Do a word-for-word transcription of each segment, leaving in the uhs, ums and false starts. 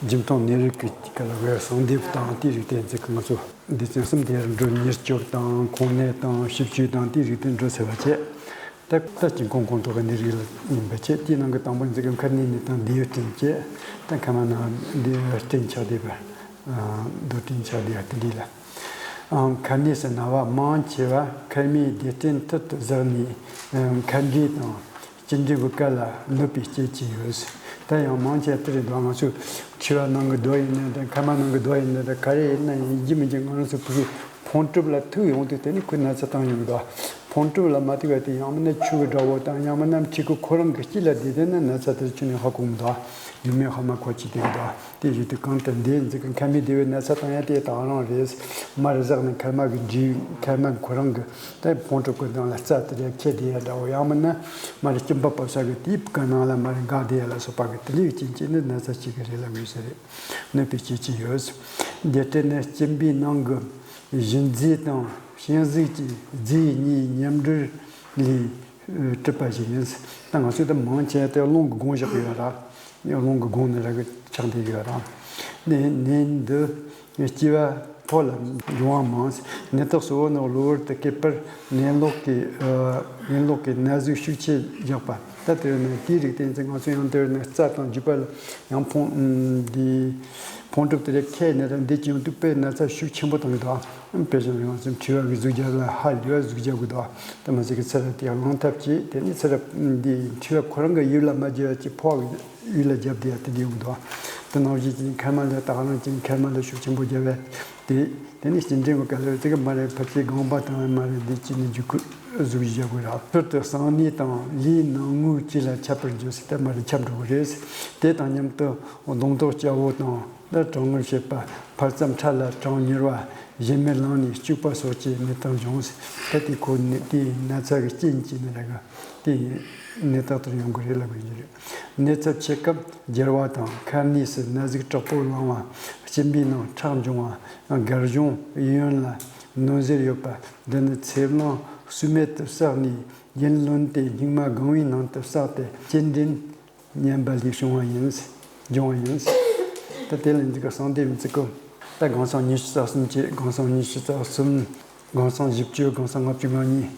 འཇིམ་ཐང་ནད་རིགས་ཀྱི་སྐོར་ལ་གསོལ་འདེབས་དང་དེའི་རིགས་དེ་ཚོ་གི་ང་ཚོ་སྡེ་ཚན་གསུམ་དེ་འགྲོ། མྱུར་སྐྱོབ་དང་ཁུངས་སྣེ་དང་ཞིབ་དཔྱོད་དང་དེའི་རིགས་དེ་འགྲོ་ཟེར་བ་བྱས། ད་ད་ཅིག་གོང་གོང་ཐོག་གི་ནད་རིགས་ལ་ཡིན་པ་བྱས། དེའི་ནང་གི་དང་པོ་ཚོ་གི་མཁལ་ནད་ནི་དང་སྡེ་བའི་སྐྲན་བཅས། ད་མཁལ་མ་ནང་སྡེ་བའི་སྐྲན་ཆགས་བསྡད་པ། རྡོ་སྐྲན་ཆགས་བསྡད་པ་དེ་འདྲ་ལ། ཨང་། མཁལ་ནད་སུ་ན་བ་མང་ཆེ་བ་མཁལ་མའི་སྡེ་སྐྲན་མཐུད་དུ་ཟགས་ནས། ཨང་། མཁལ་འབྲས་དང་སྐྱེལ་འདྲེན་གྱི་སྐབས་ལ་གནོད་པའི་རྐྱེན་གྱིས་ཡོད། ད་ཡང་མང་ཆེ་བ་དེ་རེད་འདུག་ང་ཚོས་མཁྲིས་པ་ནང་གི་རྡོ་ཡིན་ན་དང་མཁལ་མ་ནང་གི་རྡོ་ཡིན་ན་དང་ག་རེ་ཡིན་ན་ཡིན་གཅིག་མིན་གཅིག་ང་རང་ཚོ་ཕྲུ་གུ་ཕོན་གྲུབ་ལ་ཐུག་ཡོང་དུས་དེ་ནི་ཁོས་ན་ཚ་བཏང་ཡོང་གི་འདུག་ཕོན་གྲུབ་ལ་མ་ཐུག་པ་དེ་ཡང་མིན་ན་ཆུ་གི་དགྲ་བོ་དང་ཡང་མིན་ན་མཁྲིས་ཀྱི་ཁོ་རང་གི་དཀྱིལ་ལ་བསྡད་དེ་ན་ན་ཚ་དེ་ཁྱོན་ནས་ཧ་གོ་མི་འདུག་ཡུལ་མིའི་ཧ་མ་གོ་ཅི་དེ་གི་འདུག་དེ་བཞིན་དུ་གང་ལྟར་འདི་འཛི་གི་མཁལ་མའི་སྡེ་བའི་ན་ཚ་དང་ཡང་དེ་དག་རང་རེད། མར་ཟགས་ནས་མཁལ་མ་གི་འབྲས། མཁལ་མ་ཁོ་རང་གི་ད་ཕོན་གྲུབ་ཀྱི་ནང་ལ་རྩ་དེ་རེ་ཁྱེར་བསྡད་ཡ་འདྲ་བོ། ཡང་མིན་ན་མར་སྐྱིན་པ་བབས་ས་གི་དེའི་གི་ནང་ལ་མར་འགག་བསྡད་ཡ་ལ་སོགས་པ་གི་དེ་འདྲའི་རྐྱེན་གྱིས་ནི་ན་ཚ་ཞིག་གི་རེད་ལབ་དགོས་ས་རེད། གནོད་པའི་རྐྱེན་གྱིས་ཡོད། སྡེ་སྐྲན་ནི་སྐྱིན་པའི་ནང་གི་བཞིན་རྫས་དང་ཤིང་གཟུགས་ཀྱི་རྫས་གཉིས་མཉམ་འབྲེལ་ལས། ཨ། གྲུབ་པ་ཞིག་ཡིན། ད་ང་ཚོས་ད་མང་ཆེ་དེ་རླུང་གི་སྒོང་བཞག་གི་ཡོད་ར། རླུང་གི་སྒོང་ནས་ར་གི་ཆགས་བསྡད་ཡོད་ར། ནད་ནད་འདི་སྐྱེ་བ་ཕོ་ལ་འབྱུང་བ་མང་། ནད་རྟགས་གཙོ་བོ་ནི་གློ་བུར་དུ་སྐེད་པར་ནད་ལོག་གི་ཨ། ནད་ལོག་གི་ན་ཟུག་ཤུགས་ཆེ་བཞག་པ། ད་དེར་ནི་དེའི་རིགས་དེ་ཚོ་ང་ཚོ་ཡང་དེར་ནི་རྩ་དང་རྒྱུས་པ་ལ་ཡང་ཕོན། འདི་ཕོན་གྲུབ་དེ་རེ་ཁྱེར་ནས་ར་འདི་ཅི་ཡང་དུ་དཔེ་ན་ཚ་ཤུགས་ཆེན་པོ་བཏང་གི་འདུག་དཔེ་བཞག་ན་ང་ཚོའི་མཁྲིས་པ་གི་ཟུག་རྒྱག་ལ་ཧ་ལས་པ་ཟུག་རྒྱག་གི་འདུག་དེ་མ་ཟད་ཀྱི་ཚེ་རབས་དེ་ཡང་ལངས་ཐབས་ཀྱིས་དེ་ནི་ཚེ་རབས་འདི་མཁྲིས་པ་ཁོ་རང་གི་ཡུལ་ལ་མ་རྒྱབ་ཀྱི་ཕོ་བ་གི་ཡུལ་ལ་རྒྱབ་བསྡད་ཡ་དེ་འདྲ་ཡོང་གི་འདུག་དེ་ནང་བཞིན་གྱི་མཁལ་མ་ལ་ད་ག་རང་གྱི་མཁལ་མ་ལ་ཤུགས་ཆེན་པོ་རྒྱབ་པས་དེ། དེ་ནི་སྐྱེལ་འདྲེན་གྱི་སྐབས་ལ་དེ་ག་མ་རེད། ཕལ་ཆེར་རྐང་པ་དང་མ་རེད། འདི་གཅིག་ནི་རྒྱུད་སྐུད་ཟུག་བཞག་དགོས་ར། ཐུར་དུ་གསང་ནད་དང་ལུས་ནང་ངོས་བཅས་ལ་ཁྱབ་པར་འགྱུར་ཟེར། དེ་མ་རེད། ཁྱབ་འགྲོ་གི་རེད། དེ་དང་མཉམ་དུ་གདོང་མདོག་སྐྱ་བོ་དང་། ད་གྲང་ངར་བྱེད་པ། འཕར་རྩ་ཕྲ་ལ་གྲང་མྱུར་བ། གཞན་མེད་ལངས་ནས་སྐྱུག་པ་སོགས་ཀྱི་ནད་རྟགས་འབྱུང་ཟེར། ད་དེ་ཁོ་ནི་དེའི་ན་ཚ་གི་རྐྱེན་གྱིས་ནི་ར་གི་དེ་ནད་རྟགས་དེར་ཡོང་གི་རེད་ལབ་དགོས་ཀྱི་རེད། ནད་ཚབས་ཆེ་སྐབས་སྦྱར་བ་དང་མཁལ་ནད་སུ་ན་ཟུག་དྲག་པོ་ལངས་པ། སྐྱིན་པའི་ནང་ཁྲག་འབྱུང་བ། སྒལ་གཞུང་གཡས་གཡོན་ལ་ནོར་གཟེར་ཡོད་པ། འདི་ནི་ཚེ་གླང་སུ་མེད་དུ་བསགས་ནས་ཡུན་ལོན་ཏེ་སྙིགས་མ་གང་བའི་ནང་དུ་བསགས་ཏེ་སྐྱེལ་འདྲེན་ཉམས་པ་ལས་བྱུང་བ་ཡིན། འབྱུང་བ་ཡིན། ད་དེ་ལ་འདི་ག་གསང་སྟེ་མི་ཚིག་གོ། ད་སྒང་སང་ཉི་ཤུ་རྩ་གསུམ་བཅས། སྒང་སང་ཉི་ཤུ་རྩ་གསུམ། སྒང་སང་བཞི་བཅུ། སྒང་སང་ལྔ་བཅུ་ང་གཉིས།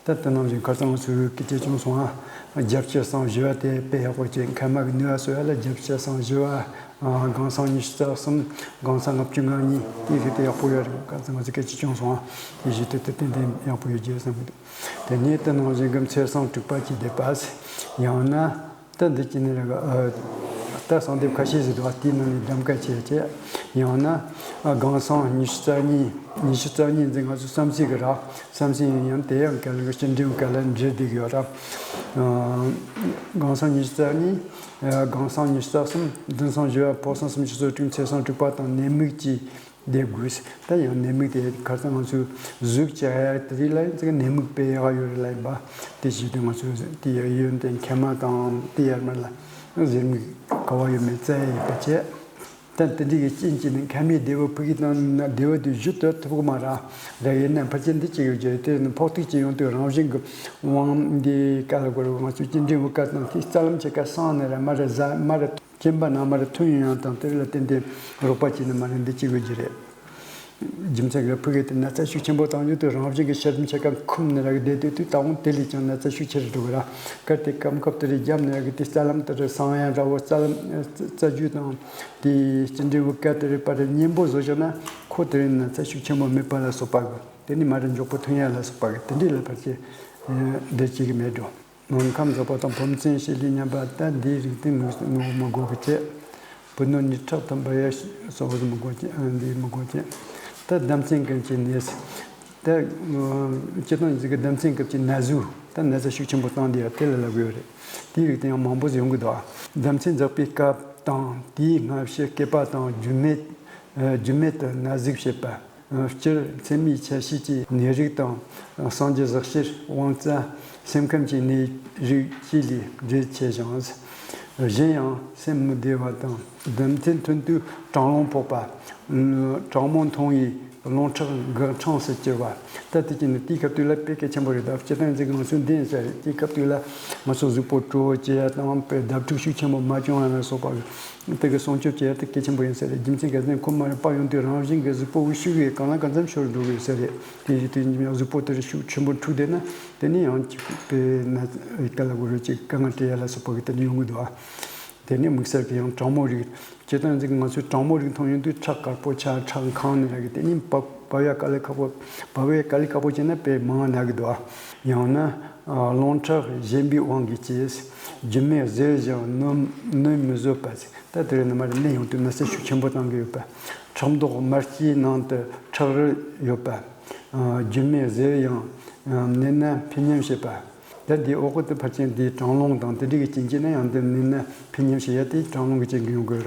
ད་དེ་ནང་བཞིན་ཁ་སང་ང་ཚོས་སྐད་ཆ་བྱུང་སོང་ཨ། རྒྱབ་ཕྱི་སང་བཞི་བ་དེ་དཔེ་ཡག་པོ་བྱས། མཁལ་མ་གི་ནུས་པ་གསོ་ཡ་ལ་རྒྱབ་ཕྱི་སང་བཞི་བ། ཨ། སྒང་སང་ཉི་ཤུ་རྩ་གསུམ། སྒང་སང་ལྔ་བཅུ་ང་གཉིས། དེ་རིགས་དེ་ཡག་པོ་ཡོད་རེད། ཁ་སང་ང་ཚོས་སྐད་ཆ་བྱུང་སོང་ཨ། དེ་བཞིན་དུ་དེ་ཏན་ཏན་ཡག་པོ་ཡོད་རྒྱུ་བསམ་གི་འདུག་དེ་ནས་དེ་ནང་བཞིན་གྱི་ཚེས་གསུམ་དྲུག་པ་གཅིག་བསྡད་པ། ཡང་ན། ད་འདི་གཅིག་ནི་རེད། ཨ། ད་གསང་སྟེ་ཁ་ཤས་ཤིག་འདུག་ཨ། དེའི་ནང་ནས་གདམ་ག་བྱས་བྱས། ཡང་ན། ཨ། སྒང་སང་ཉི་ཤུ་རྩ་གཉིས། ཉི་ཤུ་རྩ་གཉིས་འཛིན་ང་ཚོ་བསམ་སྲིད་ཀྱི་ར། བསམ་སྲིད་ཡིན་ཡང་དེ་ཡང་ག་ལ་གི་སྤྱི་འགྲེམས་ག་ལ་འབྲེལ་བསྡད་ཀྱི་ཡོད་ར། ཨ། སྒང་སང་ཉི་ཤུ་རྩ་གཉིས། ཨ། སྒང་སང་ཉི་ཤུ་རྩ་གསུམ། འཛིན་སང་བཞི་བ། ཕོ་སང་སུམ་ཅུ་སོ་དྲུག་ཚེས་གསུམ་དྲུག་པ་དང་ནད་དམིགས་ཀྱི། བསྡད་དགོས། ད་ཡང་ནད་དམིགས་དེ་ཁ་སང་ང་ཚོས་གཟུགས་བཅད་ཡ་དེ་རིགས་ལ་ཡང་ཙི་ག་ནད་དམིགས་དཔེ་ཡག་ཡོད་རེད་ལབ་ཡིན་པ། དེ་བཞིན་དུ་ང་ཚོས་དེ་ཡང་གཡོན་དེ་མཁལ་མ་དང་དེ་ཡར་མར་ལ་གཟེར་དམིགས་ག་བ་ཡོད་མེད་བཙལ་ཡ་ཡིན་པ་བྱས། ད་དེ་འདྲའི་གི་རྐྱེན་གྱིས་ནི་མཁལ་མའི་སྡེ་བ་ཕུག་གི་དང་ན་སྡེ་བ་དེ་བཞུ་ཐུབ་ཐུབ་གི་མ་རེད། རེད། ཡིན་ན་ཕལ་ཆེར་འདི་གཅིག་ཡོད་ཀྱི་རེད། དེ་ནི་ཕོག་ཐུག་ཅིག་ཡོང་དུས་རང་བཞིན་གི་དབང་འདི་ག་ལ་དགོས་རེད། ང་ཚོས་ཅི་འདྲའི་འུ་ཀ་དང་དེ་རྩ་ལམ་ཆེ་ཀ་སང་ནི་རེད། མ་རེད། ཟ་མ་རེད། སྐྱེན་པ་ན་མར་ཐོན་ཡོང་ཡང་དང་དེ་ལ་བརྟེན་ཏེ་རོགས་པ་བྱས་ནས་མར་འདི་བྱེད་དགོས་ཀྱི་རེད། རྒྱུ་མཚན་གྱིས་ཕུག་གི་དེ་ན་ཚ་ཤུགས་ཆེན་པོ་བཏང་རྒྱུ་དེ་རང་བཞིན་གྱི་ཤ་རུམ་ཆེ་ཁ་འཁུམས་ནས་རག་གི་བསྡད་དུས་དུས་ད་འོང་དེ་ལས་ཀྱང་ན་ཚ་ཤུགས་ཆེ་རུ་འགྲོ་གི་ར། གལ་ཏེ་སྐམ་ཁབ་དེ་རིགས་བརྒྱབ་ནས་རག་གི་དེ་རྩ་ལམ་དེ་རིགས་སང་ཡང་འདྲ་བོ། རྩ་ལམ་རྩ་རྒྱུས་དང་དེ་སྐྱེ་འབྲས་བུ་ག་དེ་རིགས་བར་དུ་གཉེན་པོ་བཟོ་བཞག་ན་ཁོ་དེ་རིགས་ན་ཚ་ཤུགས་ཆེན་པོ་མེད་པ་ལ་སོགས་པ་གི་དེ་ནི་མར་མགྱོགས་པོ་ཐོན་ཡ་ལ་སོགས་པ་གི་དེ་འདྲས་ལ་ཕལ་ཆེར་འདི་བྱེད་གི་མེད་འགྲོ། ནང་ཁམས་བཟོ་པ་དང་ཕོ་མཚན་ཤེས་ལས་ཉམས་པ་ད་འདིའི་རིགས་དེ་མི་མི་མི་དགོས་གི་བྱས། བུ་ནོར་ནི་ཁྲག་ཐུམ་པ་ཡ་སོགས་པ་མི་དགོས་ཀྱི། ཨ། འདི་མི་དགོས་ཀྱི། ད་ལྡབ་མཚོན་ཀུན་གྱི་ནད། ད་སྤྱིར་བཏང་ཟིག་གི་ལྡབ་མཚོན་སྐབས་ཀྱི་ན་ཟུག་ད་ན་ཚ་ཤུགས་ཆེན་པོ་བཏང་དེ་ཡ་དེ་ལ་ལབ་ཡོད་རེད། དེའི་རིགས་དེ་ཡང་མང་པོ་ཡོང་གི་འདུག་ལྡབ་མཚོན་འཛག་པའི་སྐབས་དང་དེའི་སྔ་ཕྱི་སྐེད་པ་དང་རྒྱུན་མེད་རྒྱུན་མེད་དུ་ན་ཟུག་བྱེད་པ། སྤྱིར་མཚན་མའི་ཆ་ཤས་ཀྱི་ནད་རིགས་དང་། སངས་རྒྱས་གཟུགས་ཞིབ་དབང་རྩ་སེམས་ཁམས་ཀྱི་ནད་རིགས་བཅས་ལས་འགྲེལ་ཆེ་ཞིང་། གཞན་ཡང་སེམས་མི་བདེ་བ་དང་། ལྡབ་མཚོན་ཐོན་དུས་གྲང་རླུང་ཕོག་པ། གྲང་མོ་མཐོང་བའི་ རླུང་ཁྲག་འགག་འཕྲང་སུ་གྱུར་བ། ད་དེ་ཅི་ནི་དེའི་སྐབས་དུས་ལ་དཔེ་གལ་ཆེན་པོ་རེད། ད་སྤྱིར་བཏང་ཡིན་ཚེ་ང་ཚོའི་འདི་ཡིན་ས་རེད། དེའི་སྐབས་དུས་ལ་ང་ཚོ་གཟུགས་པོ་དྲོ་བོ་སྐྱེ་ཡ་དང་དཔེ་བརྡབ་འཁྲུག་ཤུགས་ཆེན་པོ་མ་བྱུང་བ་ལ་སོགས་པ་དེ་གི་སྲུང་སྐྱོབ་བྱེད་ཡ་དེ་གལ་ཆེན་པོ་ཡིན་ས་རེད། རྒྱུ་མཚན་གལ་སྲིད་ཁོ་མ་རེད་པ་ཡོང་དུས་རང་བཞིན་གྱི་གཟུགས་པོ་འུ་ཤུགས་ཡོད་གང་ལ་གང་འཚམ་ཤོར་འགྲོ་གི་ཡོད་ས་རེད། དེ་བཞིན་དུ་ཡིན་ཀྱང་གཟུགས་པོ་དེར་ཤུགས་ཆེན་པོ་འཁྲུག་བསྡད་ན་དེ་ནི་ཡང་ཅིག་དཔེ་ན་ག་ལ་གོ་རེ་ཅིག་དཀའ་ངལ་འཕྲད་ཡ་ལ་སོགས་པ་གི་དེ་འདྲ་ཡོང་གི་འདུག་ཨ། དེ་ནས་དམིགས་བསལ་གྱི་ཡང་གྲང་མོ་རིགས། སྤྱིར་བཏང་ཅིག་ང་ཚོས་གྲང་མོ་རིགས་མཐོང་ཡོང་དུས་ཁྲག་དཀར་པོ་ཆགས། ཁྲག་ཁེངས་ནས་ར་གི་དེ་ནས་བབ་བབ་ཡ་དཀའ་ལས་ཁག་པོ། བབ་ཡ་དཀའ་ལས་ཁག་པོ་བྱས་ན་དཔེ་མང་ན་གི་འདུག་ཨ། ཡང་ན་རླུང་ཁྲག་གཞན་པའི་དབང་གིས་སྐྱེས། རྒྱུ་མས་གཟེར་ཞིང་གནོད་གནོད་མི་བཟོད་པ། ད་དེ་རིང་ནི་མ་རེད། ནད་ཡོང་དུས་ན་ཚ་ཤུགས་ཆེན་པོ་བཏང་གི་ཡོད་པ། ཁྲག་མདོག་དམར་སྐྱའི་ནང་དུ་ཁྲག་རིལ་ཡོད་པ། རྒྱུ་མས་གཟེར་ཡང་མནན་ན་འཕེལ་ཉམས་བྱེད་པ། ད་འདིའི་འོག་གི་དེ་ཕལ་ཆེར་འདིའི་གྲང་རླུང་དང་དེ་འདྲ་གི་རྐྱེན་གྱིས་ན་ཡང་དེ་མནན་ན་འཕེལ་ཉམས་བྱེད་ཡ་དེ་གྲང་རླུང་གི་རྐྱེན་གྱིས་ཡོང་དགོས་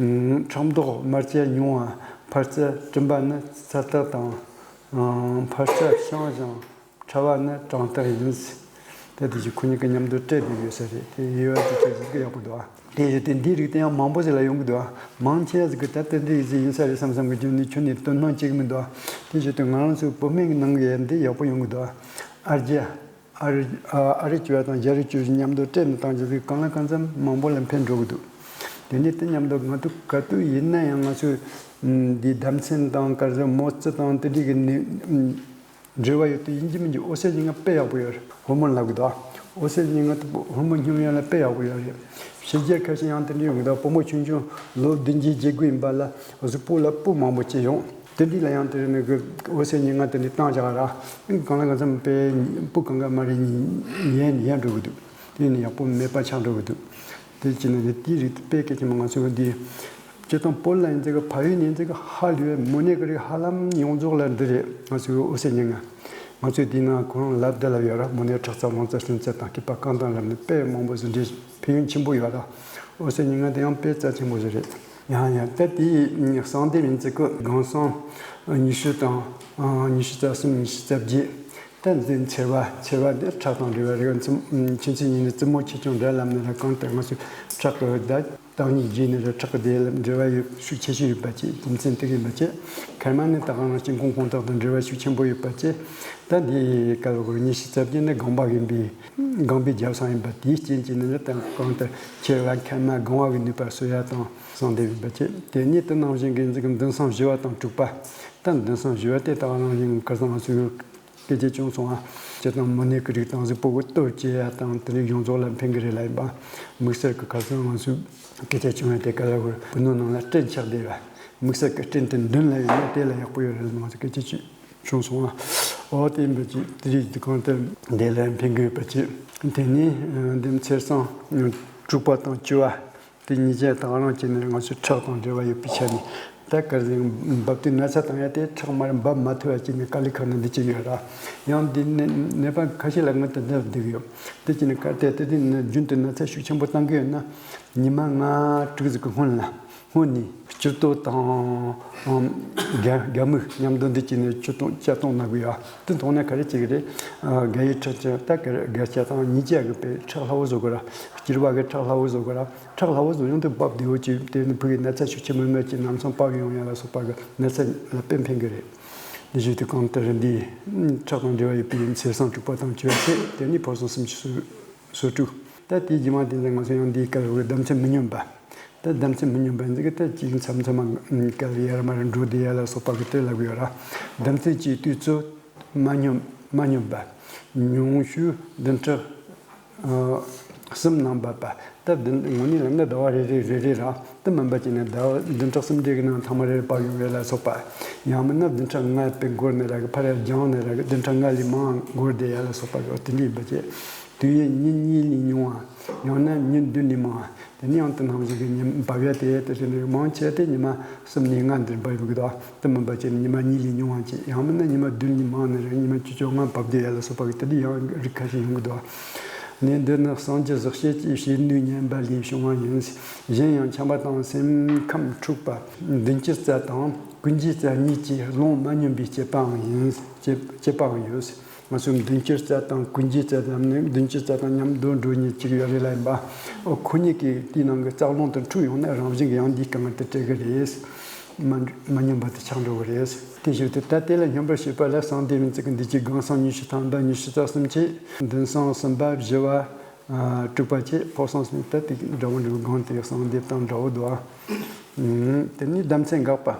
ར། ཁྲག་མདོག་དམར་སྐྱ་ཉུང་བ། འཕར་རྩ་གྲིམ་པ་ནི་ཚ་རྟགས་དང་། འཕར་རྩ་བཤང་ཞིང་ཕྲ་བ་ནི་གྲང་རྟགས་ཡིན། ད་དེ་བཞིན་ཁོ་གཉིས་ཀྱི་མཉམ་དུ་སྤྲད་བསྡད་ཡོད་ས་རེད། དེ་དབྱེ་བ་དེ་ཁྱེད་ཀྱིས་གཟིགས་ཡག་པོ་འདུག་ཨ། དེ་བཞིན་དུ་འདིའི་རིགས་དེ་ཡང་མང་པོ་ཞིག་ལ་ཡོང་གི་འདུག་ཨ། མང་ཆེ་ཟིག་གིས་ད་ལྟ་འདི་ཡིན་ས་རེད་བསམ་བསམ་གི་རྒྱུ་ནི་ཁྱོན་ནས་དོ་སྣང་བྱེད་ཀྱི་མི་འདུག་ཨ། དེ་བཞིན་དུ་ང་རང་ཚོའི་བོད་སྨན་གྱི་ནང་གི་ཡ་འདི་ཡག་པོ་ཡོང་གི་འདུག་ཨ། ཨར་རྒྱ། ཨ་རི་ཨ་རི་བཅུ་བ་དང་རྒྱ་རི་བཅུ་བཞི་མཉམ་དུ་སྤྲད་ནས་བཏང་རྒྱུ་ཟིག་གང་ལ་གང་འཚམ་མང་པོ་ལ་ཕན་འགྲོ་གི་འདུག་དེ་ནས་དེ་མཉམ་དུ་ང་ཚོ་ག་དུས་ཡིན་ན་ཡང་ང་ཚོས་འདི་ཟླ་མཚན་དང་ག་ཚོད་མོ་རྩི་དང་དེ་འདྲའི་གི་ནི། འབྲེལ་བ་ཡོད་དུས་ཡིན་གཅིག་མིན་གཅིག་འོད་གསལ་སྙན་ངག་དཔེ་ཡག་པོ་ཡོད་རེད། ཧོར་མོན་ལབ་གི་འདུག་འོད་གསལ་སྙན་ངག་དེ་ཧོར་མོན་སྙན་ངག་ལ་དཔེ་ཡག་པོ་ཡོད་རེད། ཕྱི་རྒྱལ་ཁ་ཤས་ཡང་དེ་འདྲ་ཡོང་གི་འདུག་བུ་མོ་ཆུང་ཆུང་ལོ་བདུན་བརྒྱད་བརྒྱད་དགུ་ཡིན་པ་ལ་གཟུགས་པོ་ལ་སྤུ་མང་པོ་སྐྱེས་ཡོང་། དེ་འདྲ་ལ་ཡང་དེ་ནི་གི་འོད་གསལ་སྙན་ངག་དེ་འདྲ་བཏང་བཞག་ར། གང་ལ་གང་འཚམ་དཔེ་སྤུ་གང་ག་མ་རེད་ཡན་ཡན་འགྲོ་གི་འདུག་དེ་ནི་ཡག་པོ་མེད་པ་ཆགས་འགྲོ་གི་འདུག་དེ་བྱས་ནས་དེའི་རིགས་དཔེ་སྐད་ཆ་མ་ང་ཚོས་འདི། སྤྱིར་བཏང་བོད་ལ་ཡིན་ཚེ་གི་ཕ་ཡུལ་ནས་ཡིན་ཚེ་གི་ཧ་ལས་པའི་མོ་ནད་ཀྱི་རིགས་ཧ་ལམ་ཡོངས་རྫོགས་ལ་འདི་རེད། ང་ཚོའི་འོད་གསལ་སྙན་ངག་ང་ཚོས་འདི་ནང་ཁོ་རང་ལབ་བདེ་ལབ་ཡོད་ར། མོ་ནད་ཁྲག་རྩ་རླུང་རྩ་སྲིན་རྩ་དང་སྐྱེས་པ་རྐང་དང་ལབ་ནས་དཔེ་མང་པོ་ཟིན་བྲིས་ཕན་ཡོན་ཆེན་པོ་ཡོད་ར། འོད་གསལ་སྙན་ངག་དེ་ཡང་དཔེ་རྩ་ཆེན་པོ་ཞིག་རེད། ཡང་ཡང་ད་དེའི་གསང་ལྡེབ་ཡིན་ཚེ་གི་སྒང་གསང་ཉི་ཤུ་དང་ཉི་ཤུ་རྩ་གསུམ་ཉི་ཤུ་རྩ་བརྒྱད། ད་འཛིན་མཚེར་བ་མཚེར་བ་འདི་ཁྲག་དང་འབྲེལ་བ་རེད། མཚན་མཚན་ཉིད་ནི་རྩུབ་མོ་ཆེ་ཆུང་འདྲ་ལབ་ནི་ར། གང་ལྟར་ང་ཚོས་ཁྲག་གི་བརྡ་བཏང་ཉིད་བརྗེས་ནི་ར། ཁྲག་གི་བརྡ་ལ་འབྲེལ་བ་ཡོད་ཤུགས་ཆེ་ཤོས་ཡོད་པ་བཅས་རྒྱུ་མཚན་དེ་གིན་པ་བཅས་མཁལ་མ་ནི་ད་ག་རང་སྐྱེ་ཁུངས་ཁོངས་གཏོགས་དང་འབྲེལ་བ་ཤུགས་ཆེན་པོ་ཡོད་པ་བཅས། ད་འདི་ག་ལ་གོ་ཉི་ཤུ་རྩ་བརྒྱད་ནི་ལྒང་པ་ཡིན་པས་ལྒང་པའི་རྒྱབ་སང་ཡིན་པ་དེའི་རྐྱེན་གྱིས་ནི་ད་གང་ལྟར་མཚེར་བ་མཁལ་མ་ལྒང་བ་གི་ནུས་པ་གསོ་ཡ་དང་གསང་ལྡེབ་ཡིན་པ་བཅས། དེ་ནས་དེ་ནང་བཞིན་གྱི་འཛིན་མདུན་སྲང་བཞི་བ་དང་དྲུག་པ། ད་མདུན་སྲང་བཞི་བ་དེ་ད་ག་རང་བཞིན་ཁ་སང་ང་ཚོས་སྐད་ཆ་བྱུང་སོང་ང་། སྤྱིར་བཏང་མོ་ནད་ཀྱི་རིགས་དང་གཟུགས་པོ་གི་སྟོབས་སྐྱེ་ཡ་དང་དེ་རིགས་ཡོངས་རྫོགས་ལ་ཕན་གི་རེད་ལ་ཡིན་པ། དམིགས་བསལ་གྱི་ཁ་སང་ང་ཚོས་སྐད་ཆ་བྱུང་བ་དེ་ག་ལ་བར་བུ་སྣོད་ནང་ལ་སྐྲན་ཆགས་བསྡད་པ། དམིགས་བསལ་གྱི་སྐྲན་དེ་མདུན་ལ་ཡོད་ན་དེ་ལ་ཡག་པོ་ཡོད་རེད་ལ་ང་ཚོ་སྐད་ཆ་བྱུང་སོང་ང་། འོ་དེ་ཡིན་པ་ཅིག་དེ་རིགས་དེ་གང་ལྟར་དེ་ལ་ཕན་གི་ཡོད་པ་ཅིག་དེ་ནས་འདི་མཚེར་སྲང་དྲུག་པ་དང་བཅུ་བ། དེ་གཉིས་ཀ་ད་ག་རང་བྱས་ནས་ང་ཚོའི་ཁྲག་དང་འབྲེལ་བ་ཡོད་པའི་ཆ་ནས། ད་ག་ཟེར་འབབ་དུས་ན་ཚ་བཏང་ཡ་དེ་ཁྲག་མར་འབབ་མ་ཐུབ་པ་བྱས་ནས་དཀའ་ལས་ཁག་ནི་འདི་བྱེད་ཀྱི་ཡོད་ར། ཡང་འདི་ནད་ནད་པ་ཁ་ཤས་ལ་སྔོན་དུ་ནད་བསྡུ་གི་ཡོད། དེ་བྱས་ནས་གལ་ཏེ་དེ་དུས་ནི་རྒྱུན་དུ་ན་ཚ་ཤུགས་ཆེན་པོ་བཏང་གི་ཡོད་ན། ཉི་མ་ལྔ་དྲུག་ཟིག་གི་སྔོན་ལ་སྔོན་ནས་སྐྱུར་རྡོ་དང་སྒ་སྒ་སྨུག་མཉམ་དུ་འདི་བྱས་ནས་སྐྱུར་རྡོ་ལྕགས་རྡོ་ན་གི་ཡོད། དེ་མཐོང་ན་ག་རེ་བྱེད་ཀྱི་རེད། སྒ་ཡི་ཁྲག་ཅན་ད་ག་རེ་སྒ་སྐྱ་དང་གཉིས་ཀ་གི་པའི་ཁྲག་སླ་བོ་བཟོ་དགོས་ར། སྐྱུར་བ་གི་ཁྲག་སླ་བོ་བཟོ་དགོས་ར། ཁྲག་སླ་བོ་བཟོ་ཡོང་དུས་འབབ་བདེ་བོ་ཅིག་དེ་ནི་ཕུགས་ཀྱི་ན་ཚ་ཤུགས་ཆེན་པོ་མེད་ཅིག་ནམ་སང་པགས་ཡོང་ཡ་ལ་སོགས་པ་གི་ན་ཚ་ལ་དཔེ་ཕན་གི་རེད། འདི་བཞིན་དུ་གང་ལྟར་འདི་ཁྲག་དང་འབྲེལ་བ་ཡོད་པའི་མཚེར་སྲང་དྲུག་པ་དང་བཅུ་བ་བཅས་དེ་ནི་ཕོ་སོ་སུམ་ཅུ་སོ་དྲུག་ད་དེའི་རྗེས་མ་དེ་ཚོ་ང་ཚོ་ཡང་འདིའི་སྐབས་རེ་ཟླ་མཚན་མི་སྙོམས་པ། ད་ཟླ་མཚན་མི་སྙོམས་པ་འདི་གི་ད་ཅིག་མཚམས་མཚམས་མ་སྐབས་ཡར་མར་འགྲོ་བསྡད་ཡ་ལ་སོགས་པ་གི་དེ་ལབ་ཡོད་ར། ཟླ་མཚན་གཅིག་དུས་ཚོད། མ་སྙོམས་མ་སྙོམས་པ། ཉུང་ཤོས་བདུན་ཕྲག་གསུམ་ནང་འབབ་པ། ད་བདུན་དངོས་གནས་ལབ་ན་ཟླ་བ་རེ་རེ་རེ་རེ་ར། དེ་མིན་པ་ཅིག་ནི་ཟླ་བ་བདུན་ཕྲག་གསུམ་རེ་གི་ནང་ཐེངས་མ་རེ་རེ་པགས་ཡོང་བ་ལ་སོགས་པ། ཡང་མིན་ན་བདུན་ཕྲག་ལྔ་པའི་འགོར་ནས་ར་གི་ཕར་ཡར་རྒྱང་ནས་ར་གི་བདུན་ཕྲག་ལྔ་ལས་མང་འགོར་བསྡད་ཡ་ལ་སོགས་པ་གི་དེ་འདྲ་ཡིན་པ་བཅས། དུས་ཡུན་ཉིན་གཉིས་ལས་ཉུང་བ། ཡང་ན་ཉིན་བདུན་ལས་མང་བ། དེ་ནས་ཡང་དེ་ནང་བཞིན་གྱི་ཉིན་འབབ་ཡ་དེ་དེ་བཞིན་དུ་མང་ཆེ་དེ་ཉི་མ་གསུམ་ནས་ལྔ་འདིར་འབབ་ཡོང་གི་འདུག་དེ་མིན་པ་ཅིག་ཉི་མ་གཉིས་ལས་ཉུང་བ་ཅིག་ཡང་མིན་ན་ཉི་མ་བདུན་ལས་མང་ནས་རེད། ཉི་མ་བཅུ་བཅོ་ལྔ་བབས་བསྡད་ཡ་ལ་སོགས་པ་གི་དེ་འདྲ་ཡང་རིགས་ཁ་ཤས་ཡོང་གི་འདུག་ནད་འདི་ནི་གསང་རྒྱུད་ཟག་བཅས་ཀྱི་བྱེད་ནུས་ངན་པ་ལས་བྱུང་བ་ཡིན། གཞན་ཡང་ཆམ་པ་དང་སེམས་ཁམས་འཁྲུགས་པ། མདུན་སྐྱུར་རྩ་དང་ཀུན་རྒྱུའི་རྩ་གཉིས་ཀྱི་རླུང་མ་སྙོམས་པའི་དཔྱད་པའང་ཡིན། དཔྱད་དཔྱད་པའང་ཡོད། ང་ཚོའི་མདུན་སྐྱུར་རྩ་དང་ཀུན་རྒྱུའི་རྩ་དང་ནི་མདུན་སྐྱུར་རྩ་དང་མཉམ་དུ་འགྲོ་མཁན་གཅིག་ཡོད་རེད་ལ་ཡིན་པ། ཨོ་ཁོ་གཉིས་ཀྱིས་དེའི་ནང་གི་རྩ་རླུང་དུ་འཁྲུགས་ཡོང་ན་རང་བཞིན་གྱིས་ཡང་འདིའི་དཀའ་ངལ་དེ་འཕྲད་ཀྱི་རེད། མ་མ་སྙོམས་པ་དེ་ཆགས་འགྲོ་གི་རེད། དེ་ཞུ་དུས་ད་དེ་ལ་སྙོམས་པར་བྱེད་པ་ལ་གསང་བདེ་བའི་ཚིག་གི་འདི་གཅིག་སྒང་གསང་ཉི་ཤུ་ཐམ་པ་ཉི་ཤུ་རྩ་གསུམ་བཅས་མདུན་གསང་གསུམ་པ་བཞི་བ། ཨ། དྲུག་པ་བཅས་ཕོ་གསང་གསུམ་ད་དེ་འདྲ་བོ་འདྲ་བོ་སྒང་དེ་གསང་བདེ་དང་འདྲ་བོ་འདུག་ཨ། དེ་ནས་ལྡབ་མཚན་འགག་པ།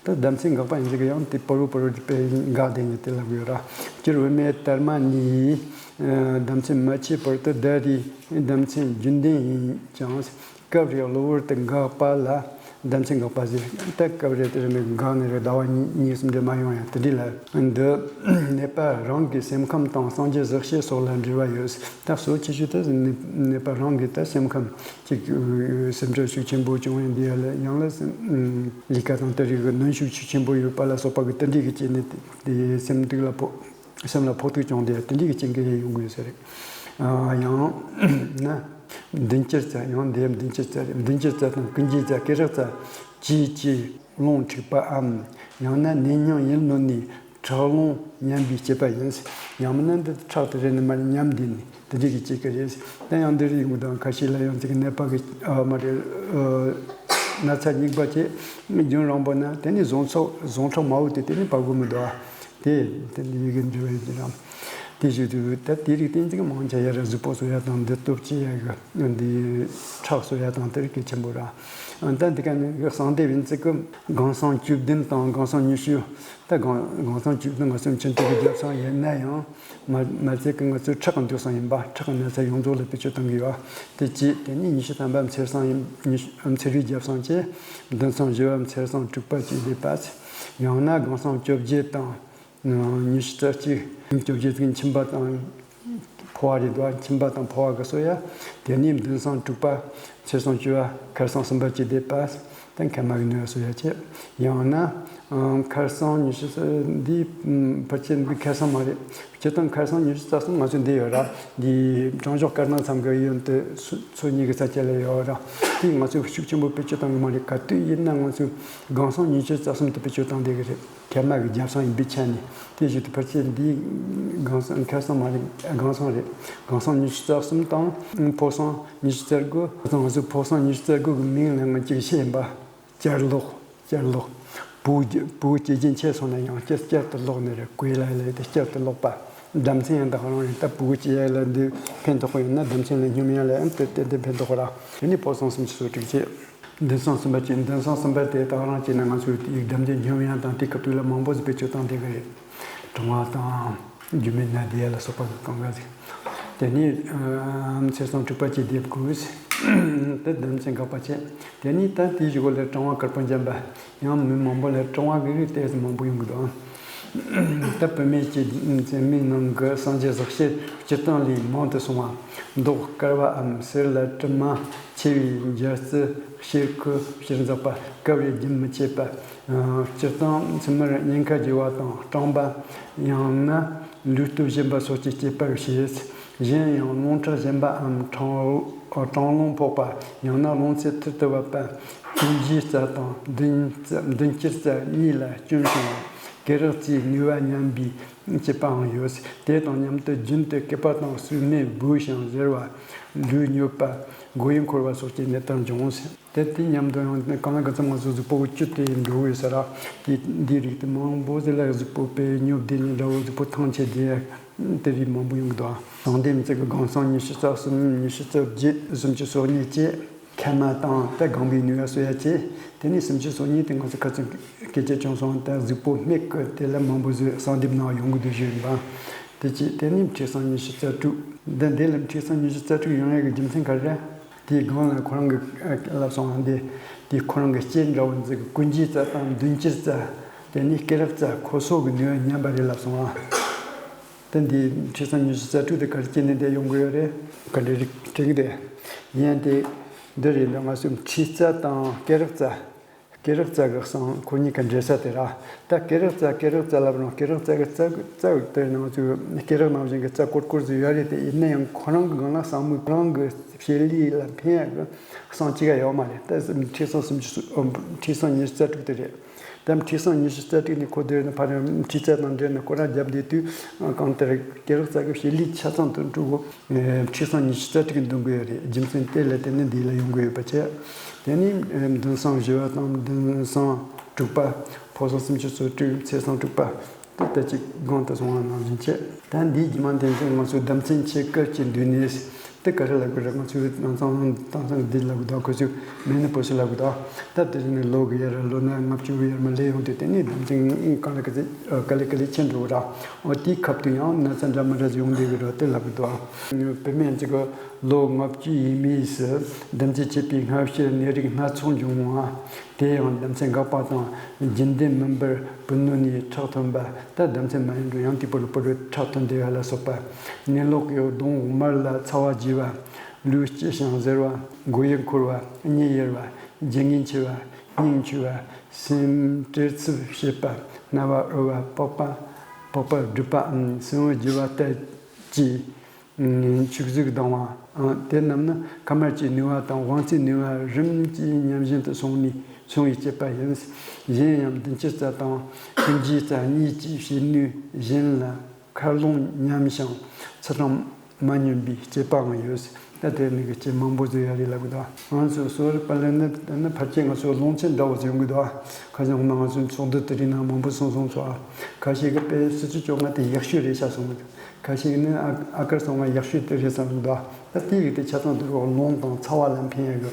ད་ལྡབ་མཚན་འགག་པ་ཡིན་ཟིག་ཡང་དེ་པོ་རུ་པོ་རུ་དེ་དཔེ་འགག་བསྡད་ནས་དེ་ལབ་ཡོད་ར། སྤྱིར་བུད་མེད་དར་མ་ནི། ཨ། ལྡབ་མཚན་མ་ཆད་བར་དུ་ཟླ་རེའི་ལྡབ་མཚན་རྒྱུན་ལྡན་ཡིན་ཀྱང་། སྐབས་རེ་གློ་བུར་དུ་འགག་པ་ལ་ལྡབ་མཚན་འགག་པ་ཟེར། ད་སྐབས་རེ་དེ་རེ་ནས་འགག་ནས་རེ་ཟླ་བ་གཉིས་གཉིས་གསུམ་རེ་མ་ཡོང་ཡང་དེ་འདྲ་ལ་འདི་ནད་པ་རང་གི་སེམས་ཁམས་དང་སངས་རྒྱས་གཟུགས་བྱད་སོགས་ལ་འབྲེལ་བ་ཡོད། ད་གཙོ་ཆེ་ཤོས་དེ་ནད་ནད་པ་རང་གི་ད་སེམས་ཁམས་ཅིག་སེམས་ཁྲལ་ཤུགས་ཆེན་པོ་བྱུང་ཡང་འདི་ཡ་ལ་ཡང་ལ་སེམས་ལས་ཀ་དང་དེ་རིགས་ཀྱི་གནོན་ཤུགས་ཤུགས་ཆེན་པོ་ཡོད་པ་ལ་སོགས་པ་གི་དེ་འདྲའི་གི་རྐྱེན་ནས་དེ་སེམས་སྡུག་ལ་ཕོག་སེམས་ལ་ཕོག་ཐུག་བྱུང་སྟེ་དེ་འདྲའི་གི་རྐྱེན་གྱིས་ཡོང་གི་ཡོད་ས་རེད། ཨ། ཡང་ན་མདུན་སྐྱེད་རྩ། ཡང་འདི་མདུན་སྐྱེད་རྩ་རེད། མདུན་སྐྱེད་རྩ་དང་ཀུན་གྱི་རྩ། སྐེ་རགས་རྩ། ཅི་ཅི་རླུང་འཁྲིགས་པའམ། ཡང་ན་ནད་རྙིང་ཡིན་ནོ་ནི་ཁྲག་རླུང་ཉམས་པའི་སྐྱེད་པ་ཡིན། ཡང་མིན་ན་འདི་ཁྲག་དེ་རེ་ནས་མར་ཉམས་འདི་ནི་དེ་འདྲའི་གི་སྐྱེད་ཀྱི་རེད། ད་ཡང་འདི་རིགས་ཡོང་དང་ཁ་ཤས་ལ་ཡང་ཅིག་ནད་པ་གི་ཨ་མ་རེད། ཨ། ན་ཚ་སྙིགས་པ་བཅས་རྒྱུན་རིང་པོ་ན་དེ་ནི་ཟུངས་ཁྲག་ཟུངས་ཁྲག་མང་བོ་དེ་དེ་ནི་བབས་གི་མི་འདུག་ཨ། དེ་དེ་ཡི་གེ་འབྲི་བ་ཡིན་གྱི་རང་། དེ་བཞིན་དུ་ད་དེ་རིགས་བསྟན་ཚིག་མང་ཆེ་ཡ་ར་གཟུགས་པོ་གསོ་ཡ་དང་འདི་སྟོབས་ཆེ་ཡ་གི་འདི་ཁྲག་གསོ་ཡ་དང་དེ་རིགས་གལ་ཆེན་པོ་ར། ད་འདི་ག་ནི་གསང་བདེ་བའི་ཚིག་གི་སྒང་གསང་བཅུ་བདུན་དང་སྒང་གསང་ཉི་ཤུ། ད་སྒང་སྒང་གསང་བཅུ་བདུན་ང་ཚོ་མཆིན་ཐོག་གི་རྒྱབ་གསང་ཡིན་ན་ཡང་མ་མ་ཚད་ཀི་ང་ཚོའི་ཁྲག་གི་འདུས་གསང་ཡིན་པ། ཁྲག་གི་ན་ཚ་ཡོངས་རྫོགས་ལ་བེད་སྤྱོད་གཏང་གི་ཡོད། དེ་གཅིག་དེ་ནས་ཉི་ཤུ་ཐམ་པ་མཚེར་གསང་ཡིན། ཉི་ཤུ་མཚེར་རིའི་རྒྱབ་གསང་བཅས་མདུན་གསང་བཞི་བ་མཚེར་གསང་དྲུག་པ་བཅས་བསྡེབས་པ། ཡང་ན་སྒང་གསང་བཅོ་བརྒྱད་དང་། ཉི་ཤུ་རྩ་གཅིག་བཅོ་བརྒྱད་ཚིག་མཆིན་པ་དང་ཕོ་བ་རེད་དོ། མཆིན་པ་དང་ཕོ་བ་གི་གསོ་ཡ། དེ་ནས་མདུན་གསང་དྲུག་པ། མཚེར་གསང་བཅུ་བ། མཁར་གསང་གསུམ་པ་བཅས་བསྡེབས་པ། དེ་མཁལ་མ་གི་ནུས་པ་གསོ་ཡ་བྱས། ཡང་ན། ཨ། མཁར་གསང་ཉི་ཤུ་རྩ་འདི་ཕལ་ཆེར་འདི་མཁར་གསང་མ་རེད། སྤྱིར་བཏང་མཁར་གསང་ཉི་ཤུ་རྩ་གསུམ་ང་ཚོ་འདི་ཡོད་ར། འདི་བྲང་གཞུང་དཀར་ནག་མཚམས་ཀྱི་གཡོན་དུ་སོ་སོ་གཉིས་ཀྱི་ས་ཆ་ལ་ཡོད་ར། དེ་ང་ཚོས་ཤུགས་ཆེན་པོ་བེད་སྤྱོད་གཏང་གི་མ་རེད། ག་དུས་ཡིན་ན་ང་ཚོས་སྒང་གསང་ཉི་ཤུ་རྩ་གསུམ་དེ་བེད་སྤྱོད་གཏང་བསྡད་ཀྱི་རེད། མཁལ་མ་གི་རྒྱབ་གསང་ཡིན་པའི་ཆ་ནས། དེ་བཞིན་དུ་ཕལ་ཆེར་འདི་སྒང་གསང་མཁར་གསང་མ་རེད། སྒང་གསང་རེད། སྒང་གསང་ཉི་ཤུ་རྩ་གསུམ་དང་ཕོ་གསང་ཉི་ཤུ་རྩ་དགུ། ང་ཚོ་ཕོ་གསང་ཉི་ཤུ་རྩ་དགུ་གི་མིང་ལ་ང་ཅིག་བཤད་ཡིན་པ། སྐྱར་ལོག་སྐྱར་ལོག་ཕྲུ་གུ་ཕྲུ་གུ་སྐྱེ་རྒྱུ་ཆད་སོང་ན་ཡང་བསྐྱར་བསྐྱར་དུ་ལོག་ནི་རེད། གོས་ལ་ལས་དེ་བསྐྱར་དུ་ལོག་པ། ལྡབ་མཚོན་ཡང་དག་རང་རེད། ད་ཕྲུ་གུ་སྐྱེ་ཡ་ལ་འདི་ཕན་ཐོགས་པ་ཡོད་ན་ལྡབ་མཚོན་ལ་སྙོམས་ཡ་ལ་ཡང་དེ་དེ་དེ་ཕན་ཐོགས་ར། དེ་ནི་ཕོ་གསང་སུམ་ཅུ་སོ་དྲུག་བྱས། མདུན་གསང་གསུམ་པ་བཅས། མདུན་གསང་གསུམ་པ་དེ་དག་རང་བྱས་ན་ང་ཚོས་དེའི་ལྡབ་མཚོན་སྙོམས་ཡ་དང་དེ་སྐབས་དུས་ལ་མང་པོ་ཟིག་བེད་སྤྱོད་བཏང་བསྡད་གི་རེད། གྲང་བ་དང་། རྒྱུ་མེད་ན་བསྡད་ཡ་ལ་སོགས་པ་གི་གང་ག་ཟིག་དེ་ནས་ཨ་མཚེར་གསང་དྲུག་པ་བཅས་བསྡེབས་དགོས། དེ་ལྡབ་མཚོན་འགག་པ་བྱས། དེ་ནས་ད་དེའི་གཞུག་གུ་ལ་གྲང་བ་དཀར་པོ་འཇམ་པ། ཡང་མི་མང་པོ་ལ་གྲང་བ་གི་རིགས་ཏོག་ཙམ་མང་པོ་ཡོང་གི་འདུག་ད་བུད་མེད་ཀྱི་མཚན་མའི་ནང་གི་སངས་རྒྱས་གཟུགས་བྱད་སྤྱིར་བཏང་ལས་མང་དུ་སོང་བ། མདོག་དཀར་བའམ་སེར་ལ་དྲི་མ་ཆེ་བའི་འཇའ་རྩི་ཕྱེད་ཁུ་ཕྱིར་འཛག་པ། སྐབས་རེ་རྒྱུན་མི་ཆད་པ། སྤྱིར་བཏང་མཚན་མར་ཉེན་ཁ་རྒྱས་པ་དང་སྐྲངས་པ། ཡང་ན་ལུས་སྟོབས་ཞན་པ་སོགས་ཀྱི་སྐྱེད་པར་བྱེད། གཞན་ཡང་རླུང་ཁྲག་ཞན་པའམ་ཁྲག་ཁྲག་རླུང་ཕོག་པ། ཡང་ན་རླུང་ཚད་ཐུར་དུ་བབས་པ། ཀུན་གཞིའི་རྩ་དང་མདུན་མདུན་སྐྱེད་རྩ་གཉིས་ལ་སྐྱོན་བྱུང་བ། སྐེ་རགས་རྩའི་ནུས་པ་ཉམས་པའི་སྐྱེད་པའང་ཡོད། དེ་དང་མཉམ་དུ་རྒྱུན་དུ་སྐེད་པ་དང་སྲོག་སྣེ་སྦོས་ཤིང་གཟེར་བ། ལུས་མྱོས་པ། མགོ་ཡུ་འཁོར་བ་སོགས་ཀྱི་ནད་རྟགས་འབྱུང་། དེ་དེ་མཉམ་དུ་ཡང་གང་ལ་གང་འཚམ་ང་ཚོ་གཟུགས་པོ་བཅུད་དེ་འགྲོ་བའི་ས་ར། དེ་འདིའི་རིགས་དེ་མང་པོ་ཟེར་ལ་གཟུགས་པོ་དཔེ་ཉོབ་བདེ་ནས་འདྲ་བོ་གཟུགས་པོ་ཐང་ཆད་བསྡད་དེ་རིགས་མང་པོ་ཡོང་གི་འདུག་གསང་བདེ་མི་ཚིག་གི་སྒང་གསང་ཉི་ཤུ་རྩ་གསུམ། ཉི་ཤུ་རྩ་བརྒྱད། སུམ་ཅུ་སོ་གཉིས་བཅས་མཁལ་མ་དང་དེ་ལྒང་པའི་ནུས་པ་གསོ་ཡ་བཅས། དེ་ནས་སུམ་ཅུ་སོ་གཉིས་དེ་ང་ཚོ་ཁ་ཚོན་སྐད་ཆ་བྱུང་སོང་། ད་གཟུགས་པོ་སྨད་ཀྱི་དེ་ལ་མང་པོ་ཟེར་གསང་བདེ་ནང་ཡོང་གི་འདུག་ཞུས་ཡིན་པ། དེ་བཅས་དེ་ནས་མཁྲིས་གསང་ཉི་ཤུ་རྩ་དྲུག་འདི་འདི་ལ་མཁྲིས་གསང་ཉི་ཤུ་རྩ་དྲུག་ཡོང་ཡ་གི་རྒྱུ་མཚན་ག་རེ་རེད། དེའི་སྒང་ལ་ཁོ་རང་གི་ལབ་སོང་བ་འདི། དེ་ཁོ་རང་གི་སྐྱེས་འདྲ་བོ་འཛིན་གི་ཀུན་གཞིའི་རྩ་དང་མདུན་སྐྱེད་རྩ། དེ་ནས་སྐེ་རགས་རྩ་ཁོ་སོགས་ཀྱི་ནུས་པ་ཉམས་པ་རེད་ལབ་སོང་བ། དེ་འདི་མཁྲིས་གསང་ཉི་ཤུ་རྩ་དྲུག་དེ་ག་རེ་སྐྱེས་ནས་འདི་ཡོང་གི་ཡོད་རེད། ག་འདྲ་རིགས་དྲན་གི་དེ། ཡིན་ཏེ། འདི་རེད་འདི་ང་ཚོའི་མཁྲིས་རྩ་དང་སྐེ་རགས་རྩ། སྐེ་རགས་རྩ་གི་གསང་ཁོ་གཉིས་ཀ་འབྲེལ་ས་དེ་ར། ད་སྐེ་རགས་རྩ་སྐེ་རགས་རྩ་ལབ་རུང་སྐེ་རགས་རྩ་གི་རྩ་རྩ་དེ་ནང་ཚུད་སྐེ་རགས་ནང་བཞིན་གི་རྩ་ཀོར་ཀོར་ཟིག་ཡོད་རེད་དེ། ཡིན་ན་ཡང་ཁོ་རང་གི་སྒང་ལ་གསང་མིག་ཁོ་རང་གི་བྱེད་ལས་ལ་ཕན་ཡག་གི་གསང་གཅིག་ག་ཡོད་མ་རེད། ད་མཁྲིས་གསང་སུམ་ཅུ་སོ་མཁྲིས་གསང་ཉི་ཤུ་རྩ་དྲུག་དེ་རེད། ད་མཁྲིས་གསང་ཉི་ཤུ་རྩ་དྲུག་ནི་ཁོ་དེ་ནི་ཕ་རན་མཁྲིས་རྩ་དང་འབྲེལ་ནས་སྐོར་ར་བརྒྱབ་བསྡད་དུས་གང་ལྟར་སྐེ་རགས་རྩ་གི་བྱེད་ལས་ཆ་ཚང་དུ་འགྲོ་གི། མཁྲིས་གསང་ཉི་ཤུ་རྩ་དྲུག་གི་འདོན་གི་ཡོད་རེད། རྒྱུ་མཚན་དེ་ལ་བརྟེན་ནས་འདི་ལ་ཡོང་གི་ཡོད་པ་བྱས། དེ་ནི་མདུན་གསང་བཞི་བ་དང་མདུན་གསང་ དྲུག་པ། འཕོ་སོང་སུམ་ཅུ་སོ་དྲུག་ཚེས་སོང་དྲུག་པ། དེ་ལྟ་ཅིག་སྒང་དུ་སོང་བ་ནང་བཞིན་བྱས། ད་འདིའི་རྗེས་མ་འདི་ཚོ་ང་ཚོའི་ཟླ་མཚན་ཆེ་དཀར་གྱི་འདུག་ནས། དེ་ག་རེ་ལབ་དགོས་རེད། ང་ཚོའི་དེང་སང་དེང་སང་འདི་ལབ་གི་འདུག་ཁོ་ཚོས་མེ་ནི་པོ་སི་ལབ་གི་འདུག་ད་དེ་ནི་ལོ་གི་ཡར་ལོ་ན་ལྔ་བཅུ་ཡར་མར་སླེབས་ཡོང་དུས། དེ་ནི་ཟླ་མཚན་གང་ལ་ག་ཚོད་ག་ལེ་ག་ལེ་ཆེ་འགྲོ་གི་རེད། འོ་དེའི་སྐབས་དུ་ཡང་ན་ཚ་འདྲ་མི་འདྲ་ཡོང་བསྡད་གི་རེད། དེ་ལབ་གི་འདུག་བུད་མེད་ཅིག་གི་ལོ་ལྔ་བཅུ་ཡས་མས་སུ་ཟླ་མཚན་ཆད་པའི་སྔ་ཕྱིར་ནད་རིགས་སྣ་ཚོགས་འབྱུང་བ། དེ་ཡང་ཟླ་མཚན་འགག་པ་དང་རྒྱུན་ལྡན་མིན་པར་བུ་སྣོད་ནས་ཁྲག་ཐོན་པ། ད་ཟླ་མཚན་མ་ཡིན་རུང་ཡང་དེ་པོ་རུ་པོ་རུ་ཁྲག་ཐོན་བསྡད་ཡ་ལ་སོགས་པ། ནད་ལོག་གི་གདོང་དམར་ལ་ཚ་བ་རྒྱས་པ། ལུས་སྐྱུ་ཞིང་གཟེར་བ། མགོ་ཡུ་འཁོར་བ། གཉིད་ཡེར་བ། རྒྱུ་ངན་ཆེ་བ། སྙིང་འཆུ་བ། སེམས་བྲེལ་འཚུབ་བྱེད་པ། རྣ་བ་འུར་བ། པགས་པ་པགས་པ་སྦྲུབ་པའམ་སེམས་འོ་བརྗེ་བ་ལྟར་གྱི་ཆུ་ཟིག་ལྡང་བ། དེ་རྣམས་ནི་ཁ་མར་གྱི་ནུས་པ་དང་དབང་རྩའི་ནུས་པ་རིམ་གྱིས་ཉམས་བཞིན་དུ་སོང་ནས་སོང་བའི་སྐྱེད་པ་ཡིན། གཞན་ཡང་བདུན་ཅུ་རྩ་དང་ཀུན་གྱི་རྩ་གཉིས་ཀྱི་བྱེད་ནུས་གཞན་ལ་མཁར་རླུང་ཉམས་ཤིང་ཚུར་རང་མ་སྙོམས་པའི་སྐྱེད་པའང་ཡོད། ད་དེ་ནི་གི་སྐྱེད་མང་པོ་བཟོ་ཡ་རེད་ལབ་གི་འདུག་ང་ཚོ་གསོ་བ་རིག་པ་ལ་ནི་ནི་ཕལ་ཆེར་ང་ཚོ་རླུང་ཆེན་འདྲ་བོ་ཟེར་གི་འདུག་ཁ་སང་ང་ཚོ་ཚོགས་འདུ་དེ་རིང་ནང་མང་པོ་གསུངས་སོང་ཚོགས། ཁ་ཤས་ཀྱིས་དཔེ་སུམ་ཅུ་བཅོ་ལྔ་དེ་ཡག་ཤོས་རེད་ཤག་གསུངས་གི་འདུག་ཁ་ཤས་ནི་ཨ་ཨ་ཀར་གསང་བ་ཡག་ཤོས་དེ་རེད་བསམ་གི་འདུག་ད་དེ་ཡིག་དེ་ཆ་ཚང་དུ་རླུང་དང་ཚ་བ་ལ་ཕན་ཡ་གི་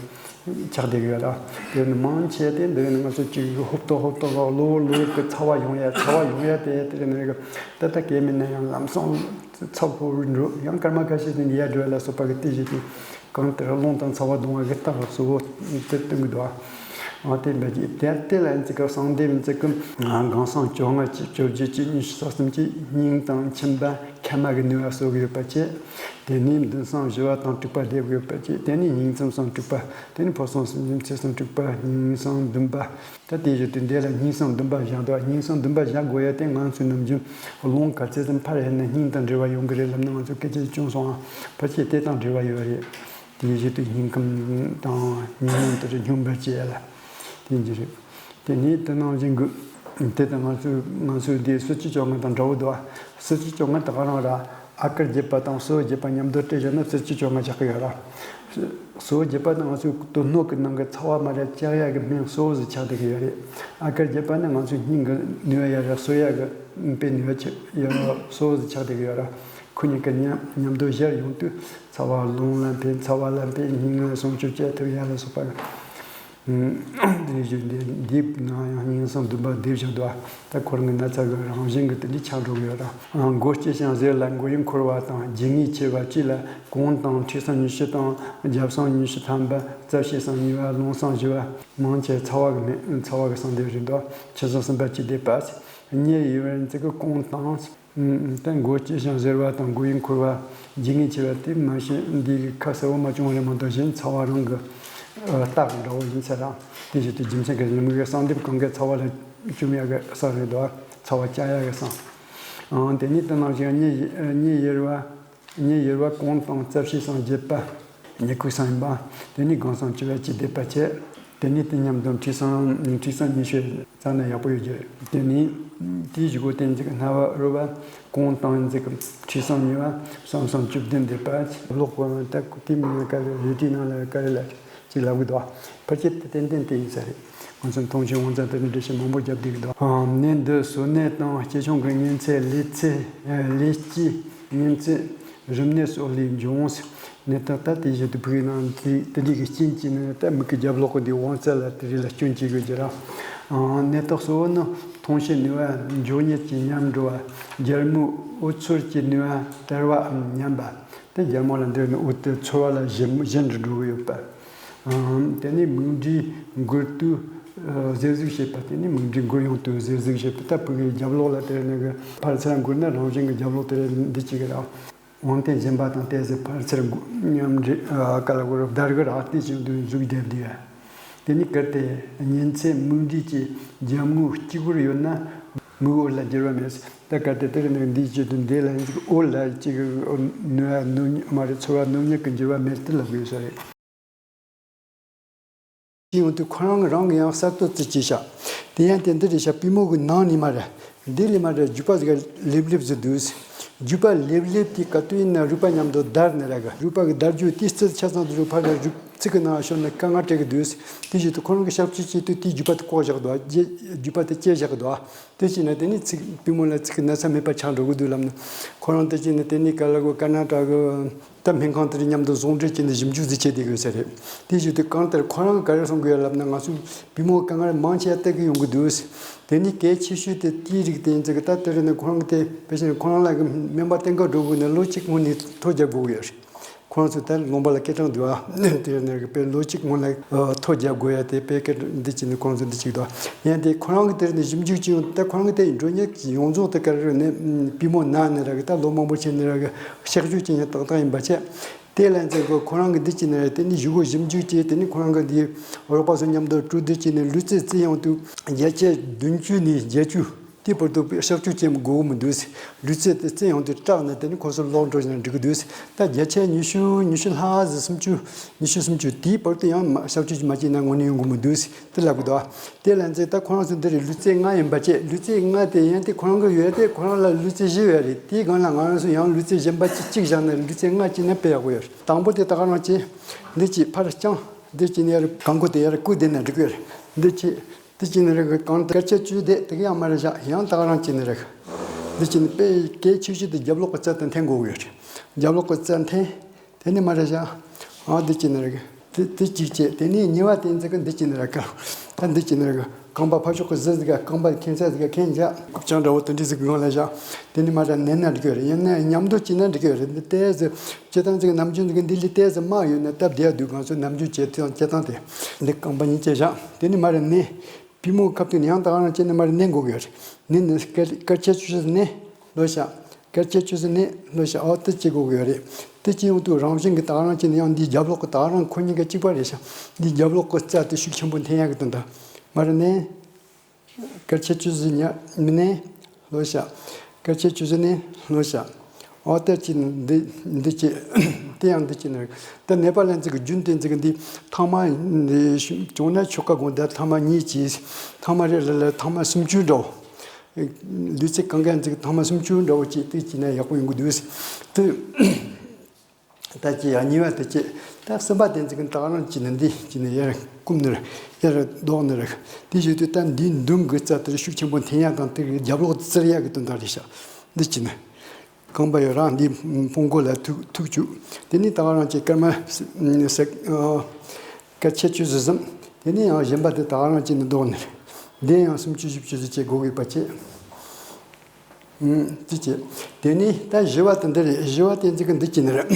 ཆགས་བསྡད་གི་ཡོད་ར། དེ་ནི་མང་ཆེ་དེ་འདི་ནི་ང་ཚོ་གཅིག་གི་ཧོབ་ཏོ་ཧོབ་ཏོ་གི་གློ་བུར་གློ་བུར་གི་ཚ་བ་ཡོང་ཡ། ཚ་བ་ཡོང་ཡ་དེ་དེ་ནི་གི་ད་ལྟ་སྐད་མེད་ན་ཡང་ལམ་སང་ཚ་ཕོ་བོ་འགྲོ་ཡང་སྐར་མ་ཁ་ཤས་དེ་ནི་ཡར་འགྲོ་ཡ་ལ་སོགས་པ་གི་དེ་བཞིན་དུ་གང་ལྟར་རླུང་དང་ཚ་བ་གདོང་བ་གི་རྟགས་གཙོ་བོ་དེ་སྟོན་གི་འདུག་ཨ་དེ་འདྲ་གི་དེ་དེ་ལ་ཡིན་ཚིག་གི་གསང་འདེབས་ཡིན་ཚིག་གི་ཨ་གང་སང་བཅོ་ལྔ་གཅིག་བཅོ་བརྒྱད་གཅིག་ཉི་ཤུ་རྩ་གསུམ་གཅིག་སྙིང་དང་མཆིན་པ་མཁལ་མ་གི་ནུས་པ་གསོ་གི་ཡོད་པ་བཅས། དེ་ནས་མདུན་སང་བཞི་བ་དང་དྲུག་པ་སྡེབ་གི་ཡོད་པ་བཅས། དེ་ནས་སྙིང་མཚམས་སང་དྲུག་པ། དེ་ནས་ཕོ་སང་སུམ་ཅུ་ཚེས་སང་དྲུག་པ། སྙིང་སང་བདུན་པ། ད་དེ་བཞིན་དུ་འདི་ལ་སྙིང་སང་བདུན་པ་བཞག་འདུག་སྙིང་སང་བདུན་པ་བཞག་དགོས་ཡ་དེ་ང་ཚོས་ནམ་རྒྱུན་རླུང་ག་ཚད་ཙམ་འཕར་ཡོད་ན་སྙིང་དང་འབྲེལ་བ་ཡོང་གི་རེད་ལབ་ན་ང་ཚོས་སྐད་ཆ་བྱུང་སོང་ཨ། ཕལ་ཆེར་དེ་དང་འབྲེལ་བ་ཡོད་རེད། དེ་བཞིན་དུ་སྙིང་ཁམས་དང་སྙིང་ནང་དེར་སྙོམས་པར་བྱེད་ཡ་ལ་དེ་འདྲ་རེད། དེ་ནས་དེ་ནང་བཞིན་གྱི་དེ་དང་ང་ཚོས་ང་ཚོས་འདི་སུམ་ཅུ་བཅོ་ལྔ་དང་འདྲ་བོ་འདུག་སུམ་ཅུ་བཅོ་ལྔ་དེ་ག་རང་ར། ཨ་ཀར་བརྒྱད་པ་དང་གསོ་བ་བརྒྱད་པ་མཉམ་དུ་སྤྲད་བཞག་ན་སུམ་ཅུ་བཅོ་ལྔ་ཆགས་ཀྱི་ཡོད་ར། གསོ་བ་བརྒྱད་པ་ནི་ང་ཚོའི་དོན་སྣོད་ཀྱི་ནང་གི་ཚ་བ་མ་ར་བཅག་ཡ་གི་སྨན་གཙོ་བོ་ཞིག་ཆགས་བསྡད་ཀྱི་ཡོད་རེད། ཨ་ཀར་བརྒྱད་པ་ནི་ང་ཚོའི་སྙིང་གི་ནུས་པ་ཡར་ར་གསོ་ཡ་གི་དཔེ་ནུས་པ་ཆེ་ཡར་ར་གཙོ་བོ་ཞིག་ཆགས་བསྡད་ཀྱི་ཡོད་ར། ཁོ་གཉིས་ཀ་མཉམ་མཉམ་དུ་སྦྱར་ཡོང་དུས་ཚ་བ་རླུང་ལ་ཕན། ཚ་བ་ལ་ཕན་སྙིང་ལ་སྲུང་སྐྱོབ་བྱེད་ཐུབ་ཡ་ལ་སོགས་པ། དེ་བཞིན་དེ་འདིའི་ནང་ཡང་སྙིང་སང་བདུན་པ་སྡེབ་བཞག་འདུག་ད་ཁོ་རང་གི་ན་ཚ་གི་རང་བཞིན་གྱི་དེ་འདྲའི་ཆགས་འགྲོ་གི་ཡོད་ར། མགོ་སྐྱེ་ཞིང་གཟེར་ལ་མགོ་ཡུ་འཁོར་བ་དང་རྒྱུ་ངན་ཆེ་བ་བཅས་ལ་གོང་དང་མཁྲིས་སང་ཉི་ཤུ་དང་རྒྱབ་སང་ཉི་ཤུ་ཐམ་པ། རྩ་བཤལ་སང་གཉིས་པ། རླུང་སང་བཞི་པ། མང་ཆེ་ཚ་བ་གི་སྨན་ཚ་བ་གི་གསང་སྡེབ་རེད་འདུག་ཆུ་སང་གསུམ་པ་གཅིག་སྡེབ་པ། གཉིད་ཡེར་བ་ཡིན་ཚིག་གི་གོང་དང་། ད་མགོ་སྐྱེ་ཞིང་གཟེར་བ་དང་མགོ་ཡུ་འཁོར་བ། རྒྱུ་ངན་ཆེ་བ་དེ་མ་གཞི་འདི་གི་ཁ་གསལ་བོ་མ་བྱུང་བ་རེད་མ་གཏོགས་གཞན་ཚ་བ་རང་གི་རྟགས་འདྲ་བོ་ཡིན་ཚེ་ར། དེ་བཞིན་དུ་རྒྱུ་མཚན་གྱི་རིམ་གྱི་གསང་སྡེབ་གང་གི་ཚ་བ་ལ་བཅོམ་ཡ་གི་ས་རེད་དོ། ཚ་བ་བཅག་ཡ་གི་ས། ཨང་དེ་ནས་དེ་ནང་བཞིན་གཉིད་གཉིད་ཡེར་བ། གཉིད་ཡེར་བ་གོང་དང་རྩ་བཤལ་སང་བརྒྱད་པ། ཉི་ཁུག་སང་ཡིན་པ། དེ་ནས་སྒང་སང་བཅུ་བ་གཅིག་སྡེབ་པ་བྱས། དེ་ནས་དེ་མཉམ་དུ་མཁྲིས་སང་མཁྲིས་སང་ཉི་ཤུ་རྩ་ན་ཡག་པོ་ཡོད་རྒྱུ་རེད། དེ་ནས་དེའི་གཞུག་གུ་དེ་ཚིག་སྣ་བ་རོལ་བ་གོང་དང་ཚིག་མཁྲིས་སང་གཉིས་པ་གསང་སང་བཅུ་བདུན་སྡེབ་པ། གློག་པོ་ད་དེ་མིན་ན་ག་ལེ་རེ་ཏི་ནང་ལ་ག་རེ་ལ་ཅིག་ལབ་གི་འདུག་ཕལ་ཆེར་དེ་ཏན་ཏན་དེ་ཡིན་ས་རེད། ང་ཚོ་མཐོང་ཆོས་དབང་རྩ་དེ་འདྲ་འགྲེལ་བཤད་མང་པོ་བརྒྱབ་བསྡད་གི་འདུག་ནད་འདི་གསོ་གནས་དང་སྐྱེ་ཆུང་གི་གཉན་ཚད་ལས་ཚེ་ལས་སྐྱེས་གཉན་ཚད་རིམས་ནད་སོགས་ལས་འབྱུང་། ནད་རྟགས་ད་དེ་བཞིན་དུ་ཕུག་ནང་དེ་དེ་འདྲའི་གི་རྐྱེན་གྱིས་ནི་ད་མིག་གི་རྒྱབ་ལོགས་ཀྱི་འདི་དབང་རྩ་ལ་དེ་རིགས་ལ་སྐྱོན་བྱེད་དགོས་ཀྱི་ར། ནད་རྟགས་གཙོ་བོ་ནི་མཐོང་ཤེས་ནུས་པ་མགྱོགས་མྱུར་གྱིས་ཉམས་འགྲོ་བ། རྒྱལ་མོའི་འོ་ཚོར་གྱི་ནུས་པ་དལ་བའམ་ཉམས་པ། དེ་རྒྱལ་མོ་ལ་འདིར་ནི་འོ་དེ་ཚོར་བ་ལ་ཞན་ཞན་དུ་འགྲོ་གི་ཡོད་པ། དེ་ནས་མིག་འབྲས་འགུལ་དུས་གཟེར་ཟིག་བྱེད་པ། དེ་ནས་མིག་འབྲས་འགུལ་ཡོང་དུས་གཟེར་ཟིག་བྱེད་པ། ད་ཕུག་གི་རྒྱབ་ལོགས་ལ་དེ་ནི་གི་ཕར་ཚུར་འགུལ་ན་རང་བཞིན་གི་རྒྱབ་ལོགས་དེ་འདི་གཅིག་གི་ར། དབང་རྟེན་སྦྱིན་པ་དང་བསྟན་ཟེར་ཕར་ཚུར་མཉམ་འབྲེལ་ག་ལ་གོ་རབ་བརྡར་གི་རག་དེ་བཞིན་དུ་འཇུག་བསྡད་དེ། དེ་ནི་གལ་ཏེ་གཉན་ཚད་མིག་འབྲས་ཀྱི་རྒྱབ་ངོས་གཅིག་པུར་ཡོད་ན་མིག་འོད་ལ་འགྱུར་བ་མེད། ད་གལ་ཏེ་དེར་ནི་འདིའི་ཆེད་དུ་འདི་ལ་འཇུག་འོད་ལ་གཅིག་ནུས་པ་ནུས་མ་རེད། ཚོར་བ་ནུས་མྱོང་གི་འགྱུར་བ་མེད་དེ་ལབ་དགོས་ས་རེད། ཅི་ཡོང་དུས་ཁོ་རང་རང་གི་ཡང་གསར་གཏོད་རྩིས་ཀྱིས་བྱ། དེ་ཡང་དེ་འདི་རེད་བྱ། པུས་མོ་གི་ནང་ནས་མ་རེད། འདི་ལས་མ་རེད། རྒྱུག་པ་ཟིག་ལེབ་ལེབ་ཟིག་འདུག་རྒྱུད་པ་ལེབ་ལེབ་དེ་ག་དུས་ཡིན་ན་རུས་པ་མཉམ་དུ་བརྡར་ནས་ར་གི་རུས་པ་གི་བརྡར་རྒྱུ་དེ་རྩི་ཆ་ཚང་དུ་རུ་ཕར་ལ་རུས་ཚིགས་ཀྱི་ནང་ཤོར་ནས་དཀའ་ངལ་སྤྲད་གི་འདུག་དེ་བཞིན་དུ་ཁོ་རང་གི་ཞབས་ཕྱི་བྱེད་དུས་དེའི་རྒྱུད་པ་དེ་བཀོག་བཞག་འདུག་རྒྱུད་པ་དེ་བཅད་བཞག་གི་འདུག་དེ་བྱས་ན་དེ་ནི་ཚིགས་པུས་མོ་ལ་ཚིགས་ཀྱི་ན་ཚ་མེད་པ་ཆགས་འགྲོ་གི་འདུག་ལབ་ན། ཁོ་རང་དེ་བྱས་ན་དེ་ནི་ག་ལ་གོ་ཀར་ན་ཊ་ཀ་ད་སྨན་ཁང་དེ་རིགས་མཉམ་དུ་ཟུང་འབྲེལ་བྱས་ནས་ཞིབ་འཇུག་ཟིག་བྱས་བསྡད་དགོས་ས་རེད། དེ་བཞིན་དུ་གང་ལྟར་ཁོ་རང་གིས་ག་རེ་གསུང་གི་ཡོད་ལབ་ན། ང་ཚོའི་པུས་མོ་དཀའ་ངལ་མང་ཆེ་བ་སྟེར་གི་ཡོང་གི་འདུག་དེ་ནི་གལ་ཆེ་ཤོས་དེ་དེའི་རིགས་དེ་ཡིན་ཙང་གི་ད་དེ་རིང་ནས་ཁོ་རང་གི་དེ་དཔེ་བཞིན་ཁོ་རང་ལ་གི་སྨན་པ་བསྟེན་ག་འགྲོ་དགོས་ན་ལོ་གཅིག་སྔོན་ནས་ཐོ་རྒྱག་དགོས་ཀྱི་ཡོད་རེད། ཁོ་རང་ཚོ་ད་ལུང་པ་ལ་སྐད་གྲགས་འདུག་ཨ། དེ་ནས་གི་དཔེ་ལོ་གཅིག་སྔོན་ལ་ཨ་ཐོ་རྒྱག་དགོས་ཡ་དེ་དཔེ་སྐད་འདི་བྱས་ནས་ཁོ་རང་ཚོ་འདི་གཅིག་དང་། ཡང་དེ་ཁོ་རང་གི་དེ་རིང་ནས་ཞིབ་འཇུག་བྱས་ཡོང་ད་ཁོ་རང་གི་དེ་འགྲོ་ཉེན་ཡོངས་རྫོགས་དེ་ག་རེ་ནས་པུས་མོ་ན་ནས་ར་གི་ད་ལོ་མང་པོ་བྱས་ནས་ར་གི་གཤག་བཅོས་བྱེད་ཉེན་ཏག་ཏག་ཡིན་པ་བྱས། དེ་ལ་ཚེ་གོ་ཁོ་རང་གི་འདི་བྱས་ནས་རེད། དེ་ནི་ཞུ་གོ་ཞིབ་འཇུག་བྱས། དེ་ནི་ཁོ་རང་གི་འདི་རོགས་པ་ཚོ་མཉམ་དུ་གྲོས་བསྡུར་བྱས་ནས་ལུས་རྩལ་རྩེད་ཡོང་དུས་བརྒྱ་ཆ་བདུན་ཅུ་ནས་བརྒྱད་ཅུ་དེ་བར་དུ་གཤག་བཅོས་བྱེད་དགོས་མི་འདུག་ལུས་རྩལ་དེ་རྩེད་ཡོང་དུས་སྐྲག་ནས་དེ་ནི་ཁོ་ཚོ་ལོག་འགྲོ་བཞིན་འགྲིག་གི་འདུག་ད་བརྒྱ་ཆ་ཉི་ཤུ་ཉི་ཤུ་ལྷག་ཟིག་སུམ་ཅུ་ཉི་ཤུ་སུམ་ཅུ་དེའི་བར་དུ་ཡང་མ་གཤག་བཅོས་མ་བྱས་ན་དངོས་གནས་ཡོང་གི་མི་འདུག་དེ་ལབ་གི་འདུག་དེ་ལ་ཚེ་ད་ཁོ་རང་ཚོ་འདི་རེད། ལུས་རྩལ་ལྔ་ཡིན་པ་བྱས། ལུས་རྩལ་ལྔ་དེ་ཡང་དེ་ཁོ་རང་གི་ཡོད་དེ་ཁོ་རང་ལ་ལུས་རྩལ་བཞི་ཡོད་རེད། དེའི་སྒང་ལ་ང་རང་ཚོ་ཡང་ལུས་རྩལ་གཞན་པ་གཅིག་གཅིག་བཞག་ན་ལུས་རྩལ་ལྔ་བྱས་ན་དཔེ་ཡག་པོ་ཡོད་རེད། དང་པོ་དེ་ད་ག་རང་བྱས། འདི་གཅིག་ཕར་བརྐྱངས། འདི་གཅིག་ནས་ཡར་གང་གོ་དེ་ཡར་བཀུག་བསྡད་ན་འགྲིག་གི་རེད། འདི་གཅིག་འདི་གཅིག་ནས་རེད་གི་གང་དཀར་ཆ་བཅུ་བསྡད་དེ་གི་ཡང་མ་རེད་བཞག་ཡང་ད་ག་རང་གཅིག་ནས་རེད། འདི་གཅིག་ནས་དཔེ་གལ་ཆེ་ཤོས་དེ་རྒྱབ་ལོགས་གི་རྩ་དེ་འཐེན་དགོས་གི་ཡོད་རེད། རྒྱབ་ལོགས་གི་རྩ་འཐེན། དེ་ནས་མ་རེད་བཞག་ཨ་འདི་གཅིག་ནས་རེད་གི་དེ་དེ་གཅིག་བྱས། དེ་ནས་གཉིས་པ་དེ་འཛི་གི་འདི་གཅིག་ནས་རེད་གི་ད་འདི་གཅིག་ནས་རེད་གི་རྐང་པ་ཕར་ཕྱོགས་གི་གཟི་ཟིག་ག་རྐང་པ་ཁེངས་ས་ཟིག་ག་ཁེངས་བཞག་རྐུབ་བཀྱག་འདྲ་བོ་དེ་འདྲ་ཟིག་གི་སྒང་ལ་བཞག་དེ་ནས་མ་རེད་མནན་ན་འགྲིག་གི་རེད། ཡིན་ན་མཉམ་དུ་བྱས་ན་འགྲིག་གི་རེད། འདི་ལྟས་ཟིག་སྤྱི་བཏང་ཟིག་ནམ་རྒྱུན་ཟིག་གི་འདི་ལས་ལྟས་ཟིག་མ་ཡོད་ན་སྟབས་བདེ་ཡ་འདུག་ང་ཚོ་ནམ་རྒྱུན་བྱས་དུས་སྤྱི་བཏང་དེ་འདི་རྐང་པ་གཉིས་བཅས་བཞག་དེ་ནས་མ་རེད་མནན། པུས་མོ་ཁ་ཐུག་ནས་ཡང་ད་ག་རང་བྱས་ནས་མ་རེད་མནན་དགོས་གི་ཡོད་རེད། མནན་ནས་སྐད་སྐད་ཆ་ཆུ་ཚོད་མནན། ལོ་ཤ། སྐད་ཆ་ཆུ་ཚོད་མནན། ལོ་ཤ། ཨོ་དེ་བྱེད་དགོས་གི་ཡོད་རེད། དེ་བྱེད་ཡོང་དུས་རང་བཞིན་གི་ད་ག་རང་བྱས་ནས་ཡང་འདིའི་རྒྱབ་ལོགས་གི་ད་ག་རང་ཁོ་གཉིས་ཀ་གཅིག་པ་རེད་ཤ། འདིའི་རྒྱབ་ལོགས་གི་རྩ་དེ་ཤུགས་ཆེན་པོ་འཐེན་ཡག་གི་དོན་དག་མ་རེད་མནན། སྐད་ཆ་ཆུ་ཚོད་ཉ་མི་མནན། ལོ་ཤ། སྐད་ཆ་ཆུ་ཚོད་མནན། ལོ་ཤ། ཨོ་དེ་བྱས་ནས་འདི་འདི་བྱེད། དེ་ཡང་འདི་བྱས་ནས་རེད། ད་ནད་པ་ལ་འཛི་གི་རྒྱུན་དེ་འཛི་གི་འདི་ཐེངས་མ་འདི་བྱུང་ན་ཆོག་ག་དགོངས་ད་ཐེངས་མ་གཉིས་བྱས། ཐེངས་མ་རེ་ལ་ལ་ཐེངས་མ་སུམ་ཅུ་འདྲ་བོ། ལུས་རྩལ་གང་ག་འཛིག་ཐེངས་མ་སུམ་ཅུ་འདྲ་བོ་ཅིག་དེ་བྱས་ན་ཡག་པོ་ཡོང་གི་འདུག་དེ་ད་ཅི་ཡང་གཉིས་པ་དེ་ཅི་ད་གསུམ་པ་དེ་འཛིག་ད་ག་རང་ཅི་ནི་འདི་ཅི་ནི་ཡར་བསྐུམ་ནི་རེད། ཡར་ལྡོག་ནི་རེད། དེ་བྱེད་དུས་ད་འདིའི་མདུན་གྱི་རྩ་དེར་ཤུགས་ཆེན་པོ་འཐེན་ཡག་དང་དེ་གི་རྒྱབ་ལོགས་དེ་བཙིར་ཡག་གི་དོན་དག་རེད་ཤག་འདི་ཅི་ནི་རྐང་པ་ཡོད་རང་འདིའི་ཕུང་ཁུག་ལ་ཐུག་ཐུག་བཅུག་དེ་ནི་ད་ག་རང་ཅི་སྐར་མ་སེག་སྐར་ཆ་བཅུ་ཙམ་ཟིན། དེ་ནས་ཡང་གཞན་པ་དེ་ད་ག་རང་བྱས་ནས་ལྡོག་ནས་འདི་ཡང་སུམ་ཅུ་བཞི་བཅུ་ཙམ་བྱེད་དགོས་ཀྱི་ཡོད་པ་བྱས། ཨུམ། དེ་བྱས། དེ་ནས་ད་བཞི་བ་དེ་འདི་རེད། བཞི་བ་དེ་འཛིག་གི་འདི་བྱས་ནས་རེད།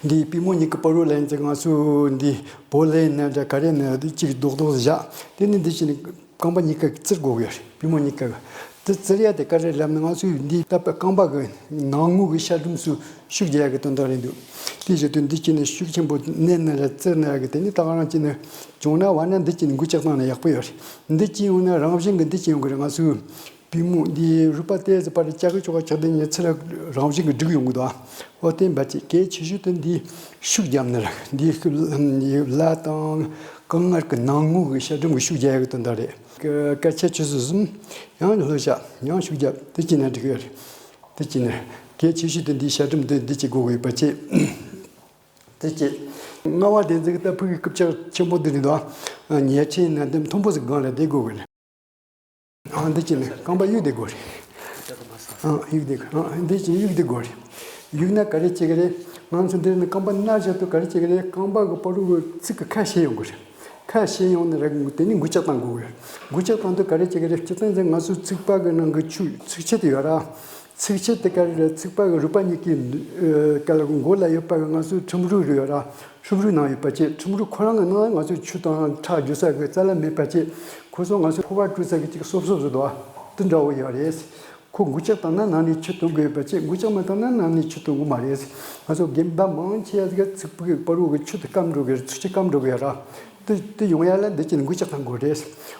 འདི་པུས་མོ་གཉིས་ཀྱི་བར་རོ་ལ་འཛིག་ང་ཚོ་འདི་བོ་ལེ་ནས་འདྲ་ག་རེ་ནས་འདི་གཅིག་རྡོག་རྡོག་བཞག་དེ་ནས་འདི་བྱས་ནས། རྐང་པ་གཉིས་ཀ་བཙིར་དགོས་ཀྱི་རེད། པུས་མོ་གཉིས་ཀ་དེ་བཙིར་ཡ་དེ་ག་རེ་ལབ་ན་ང་ཚོས་འདིའི་ད་པ་རྐང་པ་གི་ནང་ངོས་ཀྱི་ཤ་གྲུམ་ཚོ་ཤུགས་རྒྱག་ཡ་གི་དོན་དག་རེད་འདུག་དེ་བྱེད་དུས་འདི་བྱས་ནས་ཤུགས་ཆེན་པོ་མནན་ན་ར་བཙིར་ན་ར་གི་དེ་ནི་ད་ག་རང་བྱས་ནས་བྱུང་ན་བ་ན་འདི་བྱས་ནས་འགུལ་ལྕག་བཏང་ན་ཡག་པོ་ཡོད་རེད། འདི་བྱས་ཡོང་ན་རང་བཞིན་གྱི་འདི་བྱས་ཡོང་གི་རེད། ང་ཚོའི་པུས་མོ་འདིའི་རུས་པ་ཏོག་ཙམ་པར་ལྕག་གི་ཅོག་ཆགས་དེ་ཉི་ཚེ་ལ་རང་བཞིན་གྱི་འགྲིག་ཡོང་གི་འདུག་ཨོ་དེ་འབའ་ཅིག་གལ་ཆེ་ཤོས་དེ་འདིའི་ཤུགས་རྒྱབ་ན་ར་འདིའི་ལ་དང་རྐང་ངར་གྱི་ནང་ངོས་ཀྱི་ཤ་གྲུམ་གྱི་ཤུགས་རྒྱག་ཡ་གི་དོན་དག་རེད། སྐད་ཆ་ཆུ་ཚོད་གསུམ། ཡང་ལྷོད་བཞག་ཡང་ཤུགས་རྒྱབ་དེ་བྱས་ན་འགྲིག་གི་རེད། དེ་བྱས་ན་གལ་ཆེ་ཤོས་དེ་འདིའི་ཤ་གྲུམ་དེ་འདི་བྱེད་དགོས་ཀྱི་ཡོད་པ་བྱས། དེ་བྱས། ལྔ་བ་དེ་འཛིག་ད་ཕུག་གི་རྐུབ་བཀྱག་ཆེན་པོ་འདི་རེད་འདུག་ཨ། ཉལ་ཆས་ནང་དེ་མཐོན་པོ་ཟིག་སྒང་ལ་བསྡད་དགོས་ཀྱི་རེད། ཨ་འདི་བྱས་ན་རྐང་པ་གཡུག་བསྡད་དགོས་རེད། ཨ་གཡུག་བསྡད་དགོས། ཨ་འདི་བྱས་གཡུག་བསྡད་དགོས་རེད། གཡུག་ན་ག་རེ་བྱེད་ཀྱི་རེད། ང་ཚོ་འདིར་ནི་རྐང་པ་ནར་བཞག་དུས་ག་རེ་བྱེད་ཀྱི་རེད། རྐང་པ་གི་བར་དུ་གི་ཚིགས་ཀྱི་ཁ་ཕྱེ་ཡོང་གི་རེད། ཁ་ཕྱེ་ཡོང་ནས་ར་དེ་ནི་འགུལ་ལྕག་བཏང་དགོས་ཀྱི་རེད། འགུལ་ལྕག་བཏང་དུས་ག་རེ་བྱེད་ཀྱི་རེད། སྤྱིར་བཏང་ཚེ་ང་ཚོའི་ཚིགས་པ་གི་ནང་གི་ཆུ་ཚིགས་ཆུ་དེ་ཡོད་ར། ཚིགས་ཆུ་དེ་ག་རེ་རེད། ཚིགས་པ་གི་རུས་པ་གཉིས་ཀའི་ཨ་ག་ལ་མགོ་ལ་ཡོད་པ་གི་ང་ཚོའི་ཁྲིམས་རུས་རེད་ཡོད་ར། ཁྲིམས་རུས་ནང་ཡོད་པ་བྱས། ཁྲིམས་རུས་ཁོ་རང་གི་ནང་ང་ཚོའི་ཆུ་དང་ཁྲག་རྒྱུ་ས་གི་རྩ་ལ་མེད་པ་བྱས། ཁོ་ཚོ་ང་ཚོའི་ཕོ་བ་བཀྲུ་ས་གི་ཅིག་སོབ་སོབ་བཟོ་འདུག་ཨ། དེ་འདྲ་བོ་ཡོད་རེད། ཁོ་འགུལ་ལྕག་བཏང་ན་ནང་ནས་ཆུ་ཐོན་གི་ཡོད་པ་བྱས། འགུལ་ལྕག་མ་བཏང་ན་ནང་ནས་ཆུ་ཐོན་གི་མ་རེད། ང་ཚོ་རྒན་པ་མང་ཆེ་བ་ཚིགས་པ་གི་བར་དུ་གི་ཆུ་དེ་སྐམ་འགྲོ་གི་རེད། ཚིགས་ཆུ་སྐམ་འགྲོ་གི་ཡོད་ར། དེ་དེ་ཡོང་ཡ་ལ་འདི་བྱས་ནས་འགུལ་ལྕག་བཏང་དགོས་རེད།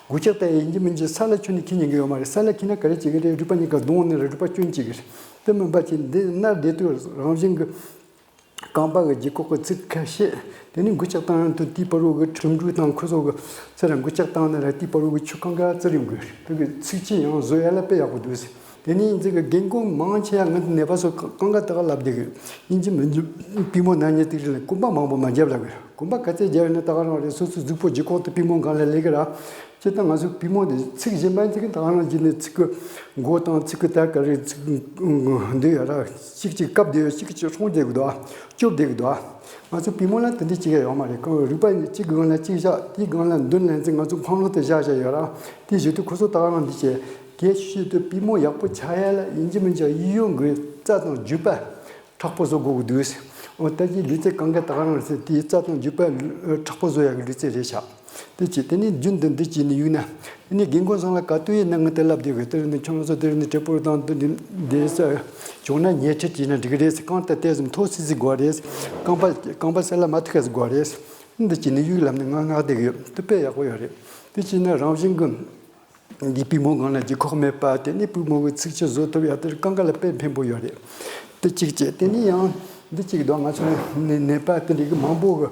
འགུལ་ལྕག་བཏང་ཡ་ཡིན་གཅིག་མིན་གཅིག་ས་ལ་ཁྱོན་ནས་འཁྱེར་ཉན་གི་ཡོད་མ་རེད། ས་ལ་འཁྱེར་ན་ག་རེ་བྱེད་གི་རེད། རུས་པ་གཉིས་ཀ་གདོང་ནས་རུས་པ་སྐྱོན་བྱེད་གི་རེད། དེ་མིན་པ་བྱས་འདི་ནར་བསྡད་དུས་རང་བཞིན་གི་རྐང་པ་གི་ལྗིད་ཁོག་གི་ཚིགས་ཁ་ཕྱེ། དེ་ནས་འགུལ་ལྕག་བཏང་དུས་དེའི་བར་དུ་གི་ཁྲིམས་རུས་དང་ཁོ་ཚོ་གི་ཚེ་ར་འགུལ་ལྕག་བཏང་ནས་ར་དེའི་བར་དུ་གི་ཆུ་གང་ག་བཙིར་ཡོང་གི་རེད། དེ་གི་ཚིགས་ཆུ་ཡང་བཟོ་ཡ་ལ་དཔེ་ཡག་པོ་འདུག་ཟེར། དེ་ནས་འཛིན་གྱི་རྒན་རྒོན་མང་ཆེ་བ་ངའི་ནད་པ་ཚོ་གང་ག་ད་ག་ལབ་བསྡད་གི། ཡིན་གཅིག་མིན་གཅིག་པུས་མོ་ན་མཁན་དེ་རིགས་ལ་གོམ་པ་མང་པོ་མ་རྒྱབ་ལབ་གི། གོམ་པ་ག་ཚད་རྒྱབ་ཡོད་ན་ད་ག་རང་རེད། སོ་སོའི་གཟུགས་པོ་ལྗིད་ཁོག་དེ་པུས་མོ་སྒང་ལ་སླེབས་གི་ར། སྤྱིར་བཏང་ང་ཚོའི་པུས་མོ་དེ་ཚིགས་གཞན་པ་ཚིགས་ཀྱི་ད་ག་རང་བྱས་ནས་ཚིགས་ཀྱི་མགོ་དང་ཚིགས་ཀྱི་ད་ག་རེ་ཚིགས་འདི་ཡོད་ར། གཅིག་གཅིག་བཀབ་བསྡད་ཡོད། གཅིག་གཅིག་སྲུང་བསྡད་གི་འདུག་ཨ། སྐྱོབ་བསྡད་གི་འདུག་ཨ། ང་ཚོ་པུས་མོ་ལ་དེ་འདྲ་ཅིག་ཡང་ཡོད་མ་རེད། རིག་པ་གཅིག་གི་སྒང་ལ་གཅིག་བཞག་དེའི་སྒང་ལ་མདུན་ལེན་ཚེ་ང་ཚོ་འཕང་ལོ་དེ་བཞག་བཞག་ཡོད་ར། དེ་བཞིན་དུ་ཁོ་ཚོ་ད་ག་རང་འདི་བྱས། གལ་ཆེ་ཤོས་དེ་པུས་མོ་ཡག་པོ་ཆགས་ཡ་ལ་ཡིན་གཅིག་མིན་གཅིག་གཡས་གཡོན་གྱི་རྩ་དང་རྒྱུས་པ་མཁྲེགས་པོ་བཟོ་དགོས་ཀྱི་འདུག། འོ་ད་ཅི་ལུས་རྩལ་གང་ག་ད་ག་རང་རེད་ཟེར། དེའི་རྩ་དང་རྒྱུས་པ་མཁྲེགས་པོ་བཟོ་ཡག་གི་ལུས་རྩལ་རེད་ཤག། དེ་བྱས་དེ་ནས་རྒྱུན་དུ་འདི་བྱས་ནས་ཡོད་ན། དེ་ནས་རྒན་རྒོན་ཚང་ལ་ག་དུས་ཡིན་ན་ངས་དེ་ལབ་བསྡད་ཡོད། དེ་རིང་ནས་ཁྱོད་རང་ཚོ་དེ་རིང་ནས་དྲིལ་བུ་དང་དེ་འདི་འདི་ས་བྱུང་ན་ཉལ་ཁྲིད་བྱས་ན་འགྲིག་གི་རེད་ཟེར། རྐང་རྟ་ཏོག་ཙམ་མཐོ་སི་སི་དགོས་རེད། རྐང་པ་རྐང་པ་ས་ལ་མ་ཐུག་ག་ཟིག་དགོས་རེད། འདི་བྱས་ནས་ཡོད་ལབ་ནས་ང་ངག་བསྡད་ཡོད། དེ་དཔེ་ཡག་པོ་ཡོད་རེད། དེ་བྱས་ན་རང་བཞིན་གྱི་འདི་པུས་མོ་སྒང་ལ་ལྗིད་ཁོག་མེད་པ། དེ་ནས་པུས་མོ་གི་ཚིགས་སུ་བཟོ་ཐུབ་ཡ་དེ་རྐང་ག་ལ་དཔེ་ཕན་པོ་ཡོད་རེད། དེ་གཅིག་བྱས། དེ་ནས་ཡང་འདི་གཅིག་འདུག། ང་ཚོ་ནད་ནད་པ་དེ་འདྲ་གི་མང་པོ་གི་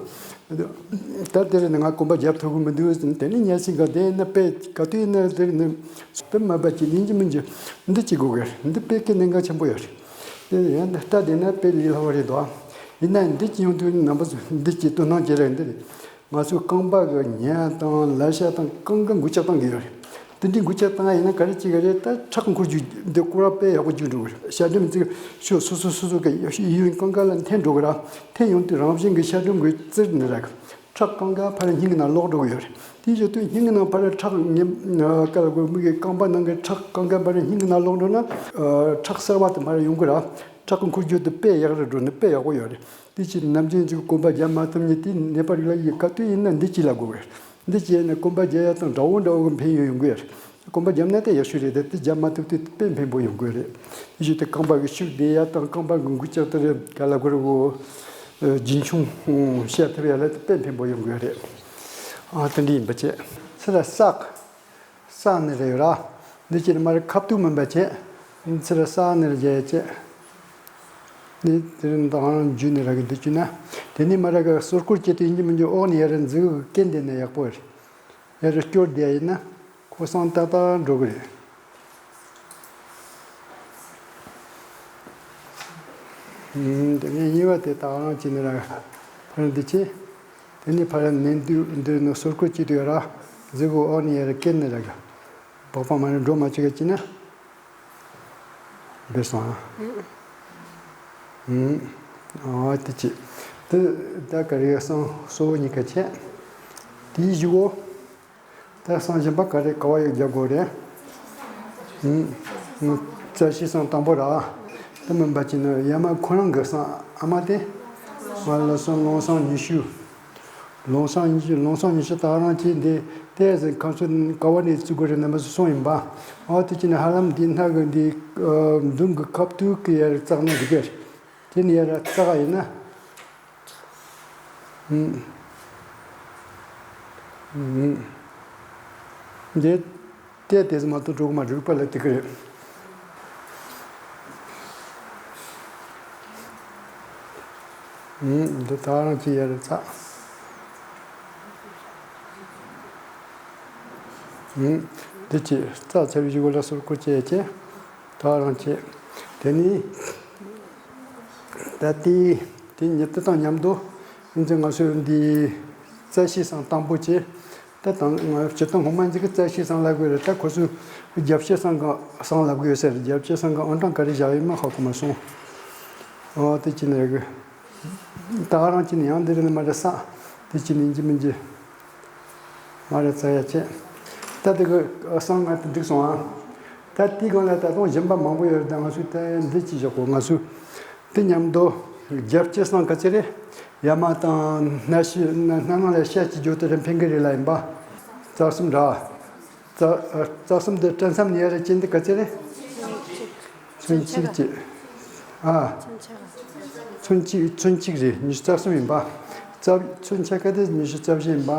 ད་དེ་རིང་ནས་ང་གོམ་པ་རྒྱབ་ཐུབ་གི་མི་འདུག་ཟེར། དེ་ནས་ཉལ་སྲིད་ག་དེ་ན་དཔེ་ག་དུས་ཡིན་ན་དེ་རིང་ནས་དཔེ་མ་པ་ཅིག་ཡིན་གཅིག་མིན་གཅིག་འདི་གཅིག་དགོས་གི་རེད། འདི་དཔེ་གི་གནད་འགག་ཆེན་པོ་ཡོད་རེད། དེ་ཡང་འདི་ལྟ་བསྡད་ན་དཔེ་ལས་སླ་བོ་རེད་དོ། ཡིན་ན་འདི་གཅིག་ཡོང་དུས་རྣམ་པ་ཚོ་འདི་གཅིག་དོ་སྣང་བྱེད་རེད། འདི་རེད། ང་ཚོའི་རྐང་པ་གི་ཉལ་སྟངས་ལ་ཤ་དང་རྐང་གི་འགུལ་ལྕག་བཏང་གི་ཡོད་རེད། དེ་འདྲའི་འགུལ་ལྕག་བཏང་ཡ་ཡིན་ན་ག་རེ་བྱེད་གི་རེད། ད་ཁྲག་འཁོར་རྒྱུ་འདི་སྐོར་ར་དཔེ་ཡག་པོ་རྒྱུ་འགྲོ་གི་རེད། ཤ་གྲུམ་ཚིག་ཤོ་སོ་སོ་སོ་སོ་གི་ཡོད་ཡོད་རྐང་ག་ལ་འཐེན་འགྲོ་གི་ར། འཐེན་ཡོང་དུས་རང་བཞིན་གྱི་ཤ་གྲུམ་གི་རྩིར་ནི་ར་ཁྲག་རྐང་ག་ཕར་སྙིང་གི་ནང་ལོག་འགྲོ་གི་ཡོད་རེད། དེ་བྱེད་དུས་སྙིང་གི་ནང་ཕར་ཁྲག་ཉེ་ཀ་ལ་གོ་མི་གི་རྐང་པ་ནང་གི་ཁྲག་རྐང་ག་ཕར་སྙིང་གི་ནང་ལོག་འགྲོ་ན་ཁྲག་གསར་བ་དེ་མར་ཡོང་གི་ར། ཁྲག་གི་འཁོར་རྒྱུ་དེ་དཔེ་ཡག་རུ་འགྲོ་ནི་དཔེ་ཡག་པོ་ཡོད་རེད། དེ་ཕྱིར་ནམ་རྒྱུན་ཅིག་གོམ་པ་རྒྱབ་མ་ཐུབ་མཁན་དེ་ནད་པ་རིགས་ལ་ཡི་ག་དུས་ཡིན་ན་འདི་གཅིག་ལ་དགོས་རེད། འདི་བྱས་ནས་གོམ་པ་རྒྱག་ཡ་དང་འདྲ་བོ་འདྲ་བོ་གི་ཕན་ཡོན་ཡོང་གི་ཡོད་རེད། གོམ་པ་རྒྱབ་ན་དེ་ཡག་ཤོས་རེད་དེ། དེ་རྒྱབ་མ་ཐུབ་དུས་དཔེ་ཕན་པོ་ཡོང་གི་ཡོད་རེད། དེ་བཞིན་དུ་རྐང་པ་གི་ཤུགས་ལྡན་ཡ་དང་རྐང་པ་གི་འགུལ་ལྕག་དེ་རེད་ག་ལ་དགོས་རེད་གོ། རྒྱུན་འཁྱོངས་བྱ་ཐུབ་ཡ་ལ་དེ་དཔེ་ཕན་པོ་ཡོང་གི་ཡོད་རེད། ཨ་དེ་འདྲ་ཡིན་པ་བྱས། ཚུར་ལ་བསགས། བསགས་ནི་རེད་ར། འདི་ཕྱིར་མར་ཁ་ཐུག་མིན་པ་བྱས། ཚུར་བསགས་ནི་རེད་བྱས། འདི་དེ་རིང་དང་རྒྱུ་ནི་ར་གི་འདི་བཅུ་ན། དེ་ནི་མ་ར་གི་སོར་སྐོར་བྱེད་དུས་ཡིན་གྱི་མིན་གྱི་འོག་ནས་ཡར་འཛུལ་གི་སྐེ་འདེད་ནས་ཡག་པོ་རེད། ཡར་སྐྱོར་བསྡད་ཡིན་ན་ཁོ་སང་ཏག་ཏག་འགྲོ་གི་རེད། ཨུམ། དེ་ནས་གཉིས་པ་དེ་དག་རང་བྱས་ནི་ར་ཕར་འདི་བྱས། དེ་ནས་ཕར་ནས་འདུག་འདི་ནི་སོར་སྐོར་བྱེད་དུས་ར་གཟུགས་པོ་འོག་ནས་ཡར་སྐེ་ནི་ར་གི་སྦག་སྦག་མ་ནི་འགྲོ་མ་བཅུག་ག་བྱས་ན་འབེབས་སོང་ཨ། ཨུམ། ཨ་དེ་བྱས། དེ་ད་ག་རེ་སང་སོ་བོ་གཉིས་ཀ་བྱས། དེའི་གཞུག་གོ། ད་སང་གཞན་པ་ག་རེ་ག་བ་ཡོད་རྒྱག་དགོས་རེད། ཨུམ། རྩ་ཤེས་སང་དང་པོ་ར། དེ་མིན་པ་ཅི་ནི་ཡ་མ་ཁོ་རང་གི་སང་ཨ་མ་དེ། ང་ལ་སོང་ལོང་སང་ཉི་ཤུ། ལོང་སང་ཉི་ཤུ་ལོང་སང་ཉི་ཤུ་དག་རང་བྱས་འདི་ཏོག་ཙམ་ཁམས་གསུམ་ག་བ་ནས་བརྩི་དགོས་རེད་ན་མ་སུ་སོང་ཡིན་པ། ཨོ་དེ་ཅི་ནི་ཧ་ལམ་འདི་སྣ་གི་འདི་མདུན་གི་ཁ་ཐུག་གི་ཡར་བཙག་ན་འགྲིག་གི་རེད། དེ་ནི་ཡར་བཙག་ཡིན་ན། ཨུམ། ཨུམ། འདི་ཏོག་ཙམ་མ་གཏོགས་འགྲོ་གི་མ་རེད། རིག་པ་ལ་དེ་གི་རེད། ཨུམ། འདི་དག་རང་བྱས་ཡར་བཙག། ཨུམ། འདི་བྱས་བཙག་ཚར་བའི་གཞུག་ལ་སོར་སྐོར་བྱས་བྱས། དག་རང་བྱས། དེ་ནས་ད་ལྟའི་དེ་ཉིད་དེ་དང་མཉམ་དུ་ཨིན་ཙི་ང་ཚོས་འདི་རྩ་ཤེས་སང་དང་པོ་བྱས། ད་དང་སྤྱིར་བཏང་སྔོན་མ་འཛིན་གི་རྩ་ཤེས་སང་ལབ་དགོས་རེད། ད་ཁོ་ཚོས་རྒྱབ་ཤེས་སང་གི་སང་ལབ་དགོས་ཟེར། རྒྱབ་ཤེས་སང་གི་ཨང་གྲངས་ག་རེ་བཞག་ཡོད་མེད་ཧ་གོ་མ་སོང་། ཨོ་དེ་ཅི་ནས་རེད་གི། ད་ག་རང་ཅི་ནས་ཡང་འདི་རེད་ནི་མ་རེད་ས། དེ་ཅི་ནས་ཡིན་གྱི་མིན་གྱི། མ་རེད་ས་ཡ་ཆེ། ད་དེ་གི་སང་ང་དེ་འགྲིག་སོང་ཨ། ད་དེའི་སྒང་ལ་ད་དུང་གཞན་པ་མང་པོ་ཡོད་རེད། ད་ང་ཚོས་ད་འདི་ཅི་བཞག་གོ། ང་ཚོས་དེ་མཉམ་དུ་རྒྱབ་ཀྱི་སང་ག་ཚད་རེད། ཡ་མ་དང་སྣ་ཤི་སྣ་སྣ་ནང་ལ་ཤ་ཅིག་འཇོག་དེ་རེད་ཕན་གི་རེད་ལ་ཡིན་པ། རྩ་གསུམ་འདྲ། རྩ་རྩ་གསུམ་དེ་སྐྲ་མཚམས་ནས་ཡར་ཅན་དེ་ག་ཚད་རེད། ཚོན་གཅིག་གཅིག་ཨ། ཚོན་གཅིག་ཚོན་གཅིག་རེད། ཉི་ཤུ་རྩ་གསུམ་ཡིན་པ། རྩ་ཚོན་ཆ་ག་དེ་ཉི་ཤུ་རྩ་བཞི་ཡིན་པ།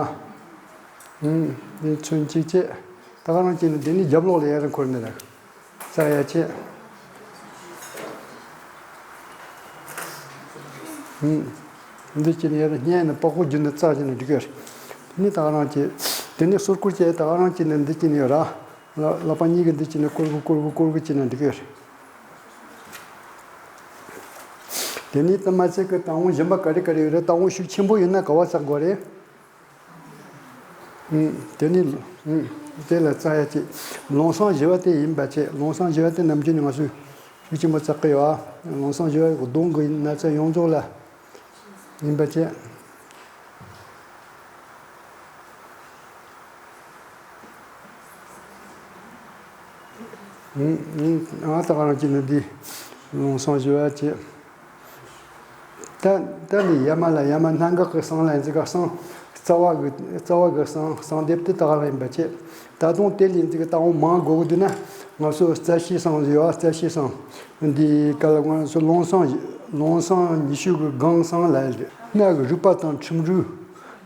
ཨུམ། འདི་ཚོན་གཅིག་བྱས། ད་ག་རང་བྱས་ནས་འདི་ནི་རྒྱབ་ལོགས་ལ་ཡར་འཁོར་ནས་ར། རྩ་ཡ་བྱས། ཨུམ། འདི་བྱས་ནས་ཡར་སྙན་ནས་པགས་པ་བརྒྱུད་ནས་རྩ་བྱས་ནས་འགྲིག་གི་རེད། དེ་ནི་ད་ག་རང་བྱས། དེ་ནི་སོར་སྐོར་བྱས་ད་ག་རང་བྱས་ནས་འདི་བྱས་ནས་ཡོད་ར། ལ་ལག་པ་གཉིས་ཀྱིས་འདི་བྱས་ནས་སྐོར་གུ་སྐོར་གུ་སྐོར་གུ་བྱས་ན་འགྲིག་གི་རེད། དེ་ནས་དེ་མ་ཚད་ཀྱི་རྟགས་དབང་གཞན་པ་ག་རེ་ག་རེ་ཡོད་རེད། རྟགས་དབང་ཤུགས་ཆེན་པོ་ཡོད་ན་ག་བ་བསགས་དགོས་རེད། ཨུམ། དེ་ནི། ཨུམ། དེ་ལ་བཙག་ཡ་ཅིག། ལོང་སང་བཞི་བ་དེ་ཡིན་པ་བྱས། ལོང་སང་བཞི་བ་དེ་ནམ་རྒྱུན་ནས་ང་ཚོས་ཤུགས་ཆེན་པོ་བཙག་གི་ཡོད་ཨ། ལོང་སང་བཞི་བ་གདོང་གི་ན་ཚ་ཡོངས་རྫོགས་ལ་ཡིན་པ་བྱས། ཨུམ། ཨུམ། ཨ་ད་ག་རང་གཅིག་ནི་འདི་ལོང་སང་བཞི་བ་བྱས། ད་ད་ནི་ཡ་མ་ལ་ཡ་མ་སྣ་འགག་གི་སང་ལ་ཡིན་ཙི་ག་སང་། རྩ་བ་གི་རྩ་བ་གི་སང་སང་སྡེབ་དེ་དག་ལ་ཡིན་པ་བྱས། ད་དུང་དེ་ལ་ཡིན་ཙི་ག་རྟགས་དབང་མང་དགོས་ཀྱི་འདུག་ན། ང་ཚོ་རྩ་ཤེས་སང་ཡོད་ཨ། རྩ་ཤེས་སང་། འདི་ག་ལ་ང་ཚོ་ལོང་སང་ལོང་སང་ཉི་ཤུ་གི་སྒང་སང་ལ་ཡིན། སྣ་གི་རུས་པ་དང་ཁྲིམས་རུས།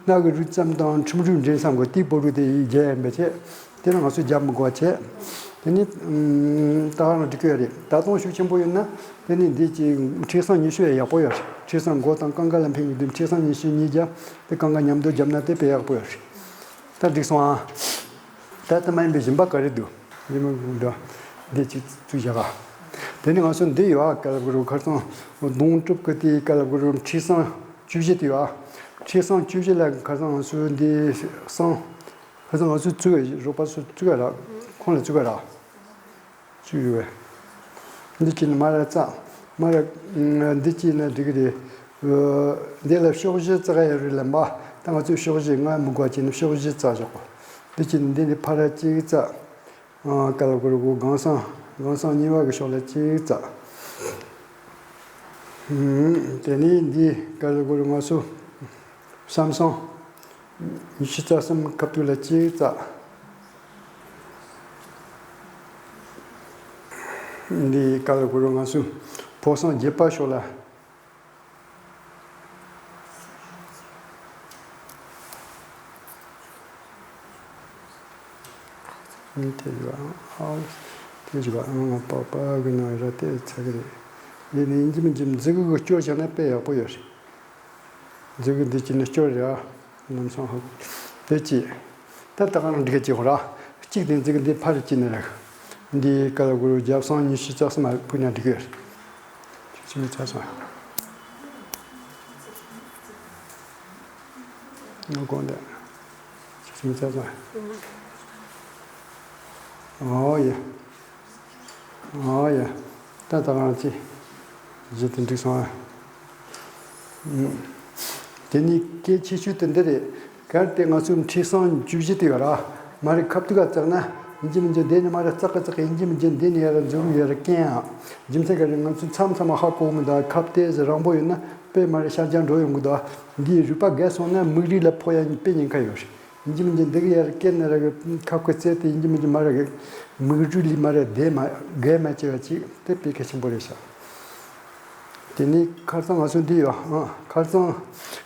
སྣ་གི་རུས་ཙམ་དང་ཁྲིམས་རུས་འདྲེས་མཚམས་གི་དེའི་པོ་རུས་དེ་ཡིས་རྒྱ་ཡིན་པ་བྱས། དེ་ལ་ང་ཚོས་རྒྱབ་མི་དགོས་པ་བྱས། དེ་ནི་ད་ག་རང་འགྲིག་གི་ཡོད་རེད། ད་དུང་ཤུགས་ཆེན་པོ་ཡོད་ན། དེ་ནི་འདི་ཀྱི་མཁྲིས་སང་ཉི་ཤུ་ཡང་ཡག་པོ་ཡོད་རེད། མཁྲིས་སང་མགོ་དང་རྐང་ཁ་ལ་འཕེན་གྱི་འདུག། མཁྲིས་སང་ཉི་ཤུ་ཉིས་བརྒྱ། དེ་རྐང་ཁ་མཉམ་དུ་བརྒྱབ་ན་དེ་དཔེ་ཡག་པོ་ཡོད་རེད། ད་འགྲིག་སོང་ཨ། ད་ལྟ་མ་ཡིན་པའི་གཞན་པ་ག་རེ་འདུག། ཡིན་མ་འདུག། འདི་ཅིག་བཙུགས་བཞག་ག། དེ་ནི་ང་ཚོ་འདི་ཡོད་ཨ། ག་ལ་གུ་རུ་ཁར་སང་གདོང་གྲུབ་ཀྱི་དེ་ག་ལ་གུ་རུ་མཁྲིས་སང་བཅུ་བཞི་དེ་ཡོད་ཨ། མཁྲིས་སང་བཅུ་བཞི་ལ་ཁར་སང་ང་ཚོ་འདི་སང་། ཁ་སང་ང་ཚོས་བཙུགས་པའི་རོགས་པ་ཚོས་བཙུགས་པ་ར། ཁོང་ལ་བཙུགས་པ་ར། བཙུགས་ཡོད་པས། འདི་གྱིས་ནི་མ་ར་བཙགས། མ་ར། འདི་གྱིས་ནི་འགྲིག་གི་རེད། འདི་ལ་ཕྱོགས་བཞི་བཙགས་ཡ་རེད་ལབ་པ། ད་ང་ཚོས་ཕྱོགས་བཞི་ང་མི་དགོས་ཀྱི་ནི་ཕྱོགས་བཞི་བཙགས་ཞོག་གོ། འདི་གྱིས་ནི་འདི་ནི་ཕ་ར་གཅིག་བཙགས། ཨ། ཀ་ལ་གུ་རུ་གུ་སྒང་སང་། སྒང་སང་གཉིས་པ་གི་ཕྱོགས་ལ་གཅིག་བཙགས། ཨུམ། དེ་ནས་འདི་ཀ་ལ་གུ་རུ་ང་ཚོ་བསམ་སང་། ཉི་ཤུ་རྩ་གསུམ་ཁ་ཐུག་ལ་གཅིག་བཙགས། འདི་ཀ་ལ་གུ་རུ་ང་ཚོ་ཕོ་སང་བརྒྱད་པ་ཕྱོགས་ལ། ཨུམ། དེ་ཡོད་ཨང་། ཨ། དེ་ཡོད་ཨང་། པགས་པ་གི་ནང་ར་དེ་ཚ་གི་རེད། འདི་ནི་ཡིན་གཅིག་མིན་གཅིག་མཛུབ་གུ་གི་སྐྱོར་བྱས་ན་དཔེ་ཡག་པོ་ཡོད་རེད། མཛུབ་གུ་འདི་གཅིག་ནི་སྐྱོར་རེད་ཨ། ལམ་སང་ཧ་གོ། དེ་གཅིག། ད་ད་ག་རང་འགྲིག་གི་གཅིག་ར། གཅིག་དེ་མཛུབ་གུ་འདི་ཕར་གཅིག་ནི་ར། འདི་ཀ་ལ་གུ་རུ་བརྒྱ་སང་ཉི་ཤུ་རྩ་གསུམ་ཕུལ་ན་འགྲིག་གི་རེད། ཆུ་ཆུ་མི་ཚ་སོང་། ངོ་གོང་དེ། ཆུ་ཆུ་མི་ཚ་སོང་། ཨོ་ཡ། ཨོ་ཡ། ད་ད་ག་རང་ཅི། བཞི་དེ་འགྲིག་སོང་ཨ། དེ་ནི་གལ་ཆེ་ཤོས་དེ་འདི་རེད། གལ་ཏེ་ང་ཚོའི་མཁྲིས་སང་བཅུ་བཞི་དེ་ཡོད་ར། མ་རེད་ཁབ་ཏུ་ག་བཙགས་ན། ཡིན་གཅིག་མིན་གཅིག་འདི་ནི་མ་རེད་བཙགས་གི་བཙགས་གི་ཡིན་གཅིག་མིན་གཅིག་འདི་ནི་ཡ་ར་འཛུགས་ཡ་ར་རྐྱེན་ཨ། རྒྱུ་མཚན་ག་རེ་ང་ཚོས་མཚམས་མཚམས་མ་ཧ་གོ་མི་འདུག་ཁབ་ཏོག་ཙམ་རིང་པོ་ཡོད་ན་དཔེ་མ་རེད་ཤར་རྒྱག་འགྲོ་ཡོང་གི་འདུག་འདིའི་རུས་པ་རྒས་སོང་ན་མིག་རིལ་ལ་ཕོག་ཡ་དཔེ་ཉེན་ཁ་ཡོད་རེད། ཡིན་གཅིག་མིན་གཅིག་འདི་གི་ཡ་ར་སྐེ་ནི་ར་གི་ཁབ་ཀྱི་རྩེ་དེ་ཡིན་གཅིག་མིན་གཅིག་མ་ར་གི་མིག་རུས་ལི་མ་ར་བདེ་མ་རྒས་མ་བྱས་པ་ཅིག་དེ་དཔེ་གལ་ཆེན་པོ་རེད་ཤག་དེ་ནས་ཁར་སང་ང་ཚོ་འདི་ཡོད་ཨང་། ཁར་སང་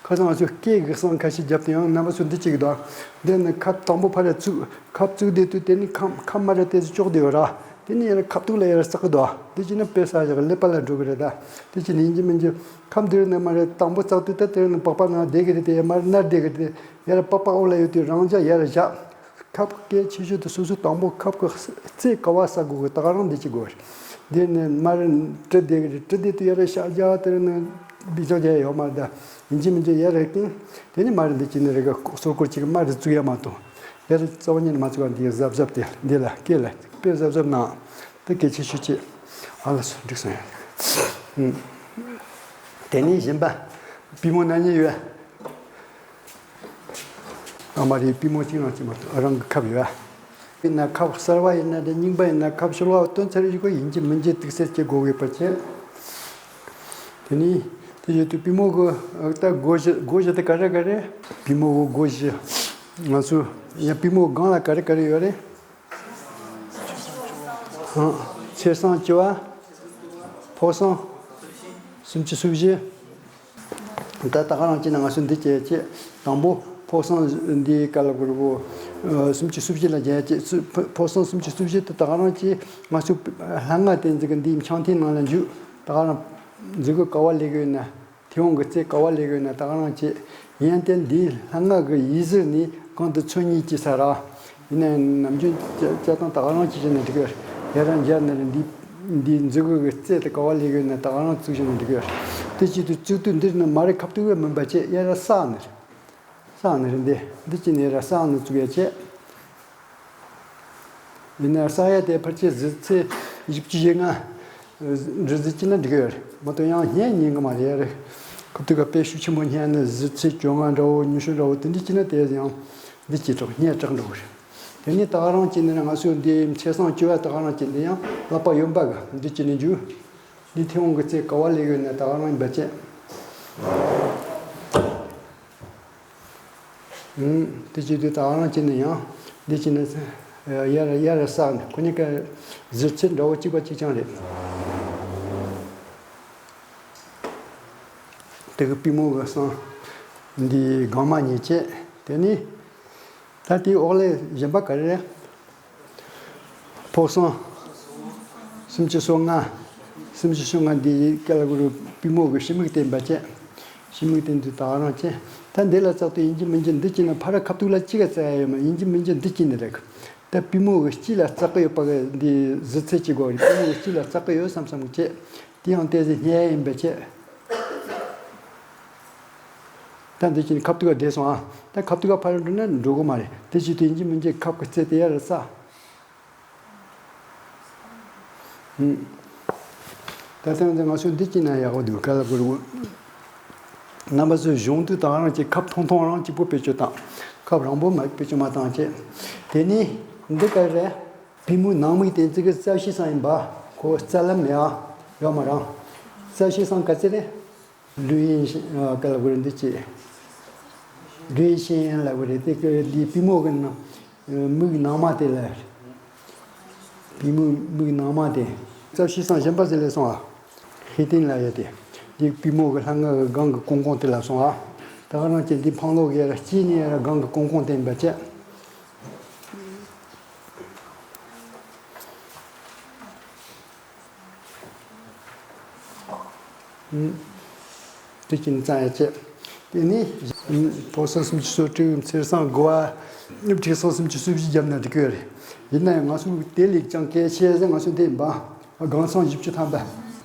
ཁར་སང་ང་ཚོ་སྐེ་གི་སང་ཁ་ཤས་བརྒྱབ་སྟེ་ཡང་རྣམ་པ་ཚོ་འདི་གཅིག་གི་དང་། འདི་ནི་ཁབ་དང་པོ་ཕར་ལ་བཙུགས། ཁབ་བཙུགས་བསྡད་དུས་དེ་ནི་ཁམ་ཁམ་མ་ར་དེ་ཚོ་ཅོག་བསྡད་ཡོད་ར། དེ་ནི་ཡ་ར་ཁབ་ཏུག་ལ་ཡ་ར་བསགས་གི་འདུག་དེ་བྱས་ན་དཔེ་བསགས་བཞག་ཀླད་པ་ལ་འགྲོ་གི་རེད་ད། དེ་བྱས་ནས་ཡིན་གཅིག་མིན་གཅིག་ཁམ་འདི་རུ་ནི་མ་རེད་དང་པོ་བཙགས་དུས་ད་དེ་རུ་ནི་པགས་པ་ནང་བསྡད་གི་རེད་དེ་ཡ་མ་རེད་ནར་བསྡད་གི་རེད་དེ་ཡ་ར་པགས་པ་འོག་ལ་ཡོད་དུས་རང་འཇགས་ཡ་ར་བཞག་ཁབ་གལ་ཆེ་ཤོས་དེ་སོ་སོའི་དང་པོ་ཁབ་ཀྱི་རྩེ་ག་བ་ཟ་དགོས་གི་ད་ག་རང་འདི་གཅིག་དགོས་རེད། འདི་ནི་མ་རེད་བྲི་བསྡད་གི་རེད། བྲི་བསྡད་དུས་ཡ་ར་ཤར་རྒྱག་དེ་རུ་ནི་སྦི་ཅོག་རྒྱག་ཡོད་མ་རེད་ད། ཡིན་གཅིག་མིན་གཅིག་ཡ་ར་ཀིང་། དེ་ནི་མ་རེད་འདི་གཅིག་ནི་རེད་གི་སོ་སྐོར་གཅིག་མ་རེད་བཙུགས་ཡ་མ་གཏོགས། དེ་ལ་རྩ་བ་ཉིད་ནས་མ་བཙུགས་པ་འདི་གཟབ་གཟབ་དེ་འདི་ལ་སྐེ་ལ་དཔེ་གཟབ་གཟབ་གནང་། དེ་གལ་ཆེ་ཤོས་ཅིག་ཨ་ལ་སོ་འགྲིག་སོང་ཡ། དེ་ནས་གཞན་པ། པུས་མོ་ན་ནི་ཡོད། ཨ་མ་རེད་པུས་མོ་གཅིག་རང་གཅིག་མ་གཏོགས་རང་གི་ཁབ་ཡོད། ཡིན་ན་ཁབ་གསར་བ་ཡིན་ན་དེ་རྙིང་པ་ཡིན་ན་ཁབ་ཤོར་བ་སྟོན་ཚར་ཡོད་ཀྱི་ཡིན་གཅིག་མིན་གཅིག་དུག་སེལ་བྱེད་དགོས་ཡོད་པ་བྱས། དེ་ནས་དེ་བཞིན་དུ་པུས་མོ་གི་ཨ་ད་སྒོ་བཞི་སྒོ་བཞི་དེ་ག་རེ་ག་རེ། པུས་མོ་གི་སྒོ་བཞི། ང་ཚོ་ཡང་པུས་མོ་སྒང་ལ་ག་རེ་ག་རེ་ཡོད་རེད། ཨང་། ཚེར་སང་བཅུ་བ། ཕོ་སང་། སུམ་ཅུ་སོ་བཞི། ད་ད་ག་རང་བྱས་ན་ང་ཚོ་འདི་བྱས་བྱས་དང་པོ་ཕོ་སང་འདི་ག་ལ་གུ་རུ་གུ་སུམ་ཅུ་སོ་བཞི་ལ་བྱས་བྱས་ཕོ་སང་སུམ་ཅུ་སོ་བཞི་དེ་ད་ག་རང་བྱས་ང་ཚོ་ལྷ་ང་དེ་འཛི་གི་འདིའི་འཕྱང་ཐེངས་ནང་ལ་འཇུག་ད་ག་རང་འཛི་གི་ག་བ་ལེགས་ཡོད་ན། མཐེ་བོང་གི་རྩེ་ག་བ་ལེགས་ཡོད་ན་ད་ག་རང་བྱེད། ཡན་ཏན་འདིའི་ལྷ་ང་གི་ཡིད་ཟེར་ནི་གང་དུ་ཚོན་གཉིས་ཀྱི་ས་ར། ཡིན་ནའང་ནམ་རྒྱུན་བྱ་བྱ་སྟངས་ད་ག་རང་བྱེད་བཞིན་ན་འགྲིག་གི་ཡོད་རེད། ཡར་རང་འཇར་ནས་རེད། འདི་འདི་མཛུབ་གུ་གི་རྩེ་དེ་ག་བ་ལས་གི་ཡོད་ན་ད་ག་རང་བཙུགས་བཞིན་ན་འགྲིག་གི་ཡོད་རེད། དེ་བྱེད་དུས་བཙུགས་དུས་འདིར་ནི་མ་རེད། ཁ་ཐུག་གི་མིན་པ་བྱས་ཡར་བསགས་ནས་རེད། བསགས་ནས་རེད། འདི་འདི་བྱས་ནས་ཡར་བསགས་ནས་བཙུགས་ཡ་བྱས། ཡིན་ན་ས་ཡ་དེ་ཕལ་ཆེར་གཟི་ཚད་བཞི་བཅུ་ཞེ་ལྔ། འདྲ་ཟིག་བྱས་ན་འགྲིག་གི་ཡོད་རེད། མ་གཏོགས་ཡང་བསྙལ་ཉན་གི་མ་རེད། ཡ་རེད། ཁ་ཐུག་ག་དཔེ་ཤུགས་ཆེན་པོ་བསྙལ་ནས་གཟི་ཚད་བཅོ་ལྔ་འདྲ་བོ་ཉི་ཤུ་འདྲ་བོ་དེ་འདྲ་བྱས་ན་དེ་ཡང་འདི་བྱས་དྲག་བསྙལ་དྲག་འགྲོ་གི་རེད། དེ་ནས་ད་ག་རང་བྱས་ནས་ང་ཚོས་འདི་ཚེས་བཟང་བཅུ་བ་ད་ག་རང་བྱས་ནས་ཡང་ཀླད་པ་གཡོན་པ་གི་འདི་བྱས་ནས་འཇུག་འདི་མཐེ་བོང་གི་རྩེ་ག་བ་ལས་ཡོད་ན་ད་ག་རང་ཡིན་པ་བྱས། ཨུམ། དེ་བྱེད་དུས་ད་ག་རང་བྱས་ནས་ཡང་འདི་བྱས་ནས་ཡར་ཡར་བསགས་ནས་ཁོ་གཉིས་ཀ་གཟི་ཚད་འདྲ་བོ་གཅིག་པ་གཅིག་རྐྱང་རེད། དེ་གི་པུས་མོ་གི་སང་འདི་སྒང་མ་གཉིས་བྱས། དེ་ནས་ད་དེའི་འོག་ལས་གཞན་པ་ག་རེ་རེད། ཕོ་སང་། སུམ་ཅུ་སོ་ལྔ། སུམ་ཅུ་སོ་ལྔ་འདི་ཀ་ལ་གུ་རུ་པུས་མོ་གི་ཕྱི་མིག་བསྟན་པ་བྱས། ཕྱི་མིག་བསྟན་དུས་ད་ག་རང་བྱས། ད་འདི་ལ་བཙགས་དུས་ཡིན་གཅིག་མིན་གཅིག་འདི་བྱས་ན་ཕར་ཁ་ཐུག་ལ་གཅིག་ག་བཙག་ཡ་ཡོད་མ། ཡིན་གཅིག་མིན་གཅིག་འདི་བྱས་ནས་རེད། ད་པུས་མོ་གི་དཀྱིལ་ལ་བཙག་གི་ཡོད་པ་གི་འདི་གཟི་ཚད་ཅིག་དགོས་རེད། པུས་མོ་གི་དཀྱིལ་ལ་བཙག་གི་ཡོད་བསམ་བསམ་གི་བྱས། དེ་ཡང་ཏོག་ཙམ་བསྙལ་ཡིན་པའི་ཆེད། ད་འདི་ཕྱིན་ཁ་ཐུག་ག་བསྡད་སོང་ཨ། ད་ཁ་ཐུག་ག་ཕར་འགྲོ་ན་འགྲོ་གི་མ་རེད། དེ་ཕྱིན་དུས་ཡིན་གཅིག་མིན་གཅིག་ཁབ་ཀྱི་རྩེ་དེ་ཡར་ས། ད་ཐེངས་འདི་ང་ཚོ་འདི་ཕྱིན་ན་ཡག་པོ་འདུག་ག་ལ་བུར་བུར། རྣམ་པ་ཚོས་གཞུང་དུ་དང་རང་གི་ཁབ་ཐུང་ཐུང་རང་གཅིག་པོ་བེད་སྤྱོད་བཏང་། ཁབ་རིང་པོ་མ་བེད་སྤྱོད་མ་བཏང་བྱས། དེ་ནས་འདི་ག་རེད། པུས་མོའི་ནང་མིག་དེ་ཚིག་གི་རྩ་བཞི་སང་ཡིན་པ། ཁོ་རྩ་ལམ་མེད་ཨ། ཡོད་མ་རང་། རྩ་བཞི་སང་ག་ཚད་རེད། ལུས་ཡིན་ཤེས་ག་ལ་བུར་འདི་ཅི། ལུས་ཤེས་ཡིན་ལ་བུར་དེ་གི་འདི་པུས་མོ་གི་ནང་། མིག་ནང་མ་དེ་ལ། པུས་མོའི་མིག་ནང་མ་དེ། རྩ་བཞི་སང་གཞན་པ་ཟེར་ལས་སོང་ཨ། ཧེ་ཏིན་ལ་ཡོད་དེ། འདི་པུས་མོ་གི་ལྷ་ང་གི་སྒང་གི་ཀོང་ཀོང་དེ་ལ་སོང་ཨ། ད་ག་རང་གི་འདི་འཕང་ལོག་གི་ཡར་སྐྱིད་ནས་ཡར་སྒང་གི་ཀོང་ཀོང་དེ་ཡིན་པ་བྱས། དེ་ཀྱིན་རྩ་ཡ་བྱས། དེ་ནས་ཕོ་སང་སུམ་ཅུ་སོ་དྲུག་ཚེས་སང་དགུ་བ། ཁྲི་སང་སུམ་ཅུ་སོ་བཞི་བརྒྱབ་ན་འགྲིག་གི་རེད། ཡིན་ན་ཡང་ང་ཚོ་དེ་ལས་ཀྱང་གལ་ཆེ་ཟེར་ང་ཚོ་འདི་ཡིན་པ། སྒང་སང་བཞི་བཅུ་ཐམ་པ།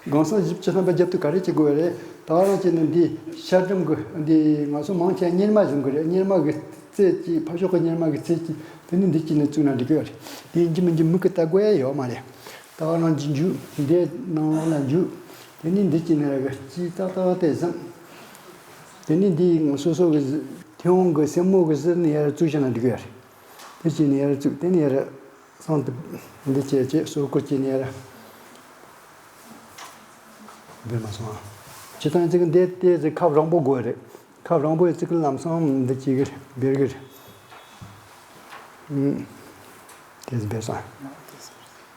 སྒང་སང་བཞི་བཅུ་ཐམ་པ་བརྒྱབ་དུས་ག་རེ་བྱེད་དགོས་རེད། ད་ག་རང་བྱས་ན་འདི་ཤ་འགྲམ་གི་འདི་ང་ཚོ་མང་ཆེ་གཉེར་མ་བཟུང་གི་རེད། གཉེར་མ་གི་རྩེ་གཅིག་ཕར་ཕྱོགས་གི་གཉེར་མ་གི་རྩེ་གཅིག་དེ་ནི་འདི་གཅིག་ནས་བཙུགས་ན་འགྲིག་གི་རེད། དེ་ཡིན་གཅིག་མིན་གཅིག་མིག་གི་ལྟ་དགོས་ཡ་ཡོད་མ་རེད། ད་ག་རང་གཅིག་འཇུག་འདི་ནང་ལ་འཇུག་དེ་ནི་འདི་གཅིག་ནས་ར་གི་གཅིག་ཏག་ཏག་དེ་བཟང་། དེ་ནི་འདི་སོ་སོ་གི་མཐེ་བོང་གི་སེན་མོ་གི་ཟུར་ནས་ཡར་བཙུགས་བྱས་ན་འགྲིག་གི་རེད། དེ་གཅིག་ནས་ཡར་བཙུགས་དེ་ནས་ཡར། སང་དུ་འདི་བྱས་བྱས་སོར་བསྐོར་བྱས་ནས་ཡར་འབེབས་མ་སོང་ཨ། ཇི་ལྟར་ཅིག་འདི་ལྟས་ཟིག་ཁབ་རིང་པོ་དགོས་རེད། ཁབ་རིང་པོ་ཡི་ཅིག་ལམ་སང་འདི་བྱེད་གི་རེད། འབེབས་གི་རེད། ཨུམ། དེ་འབེབས་སོང་ཨ།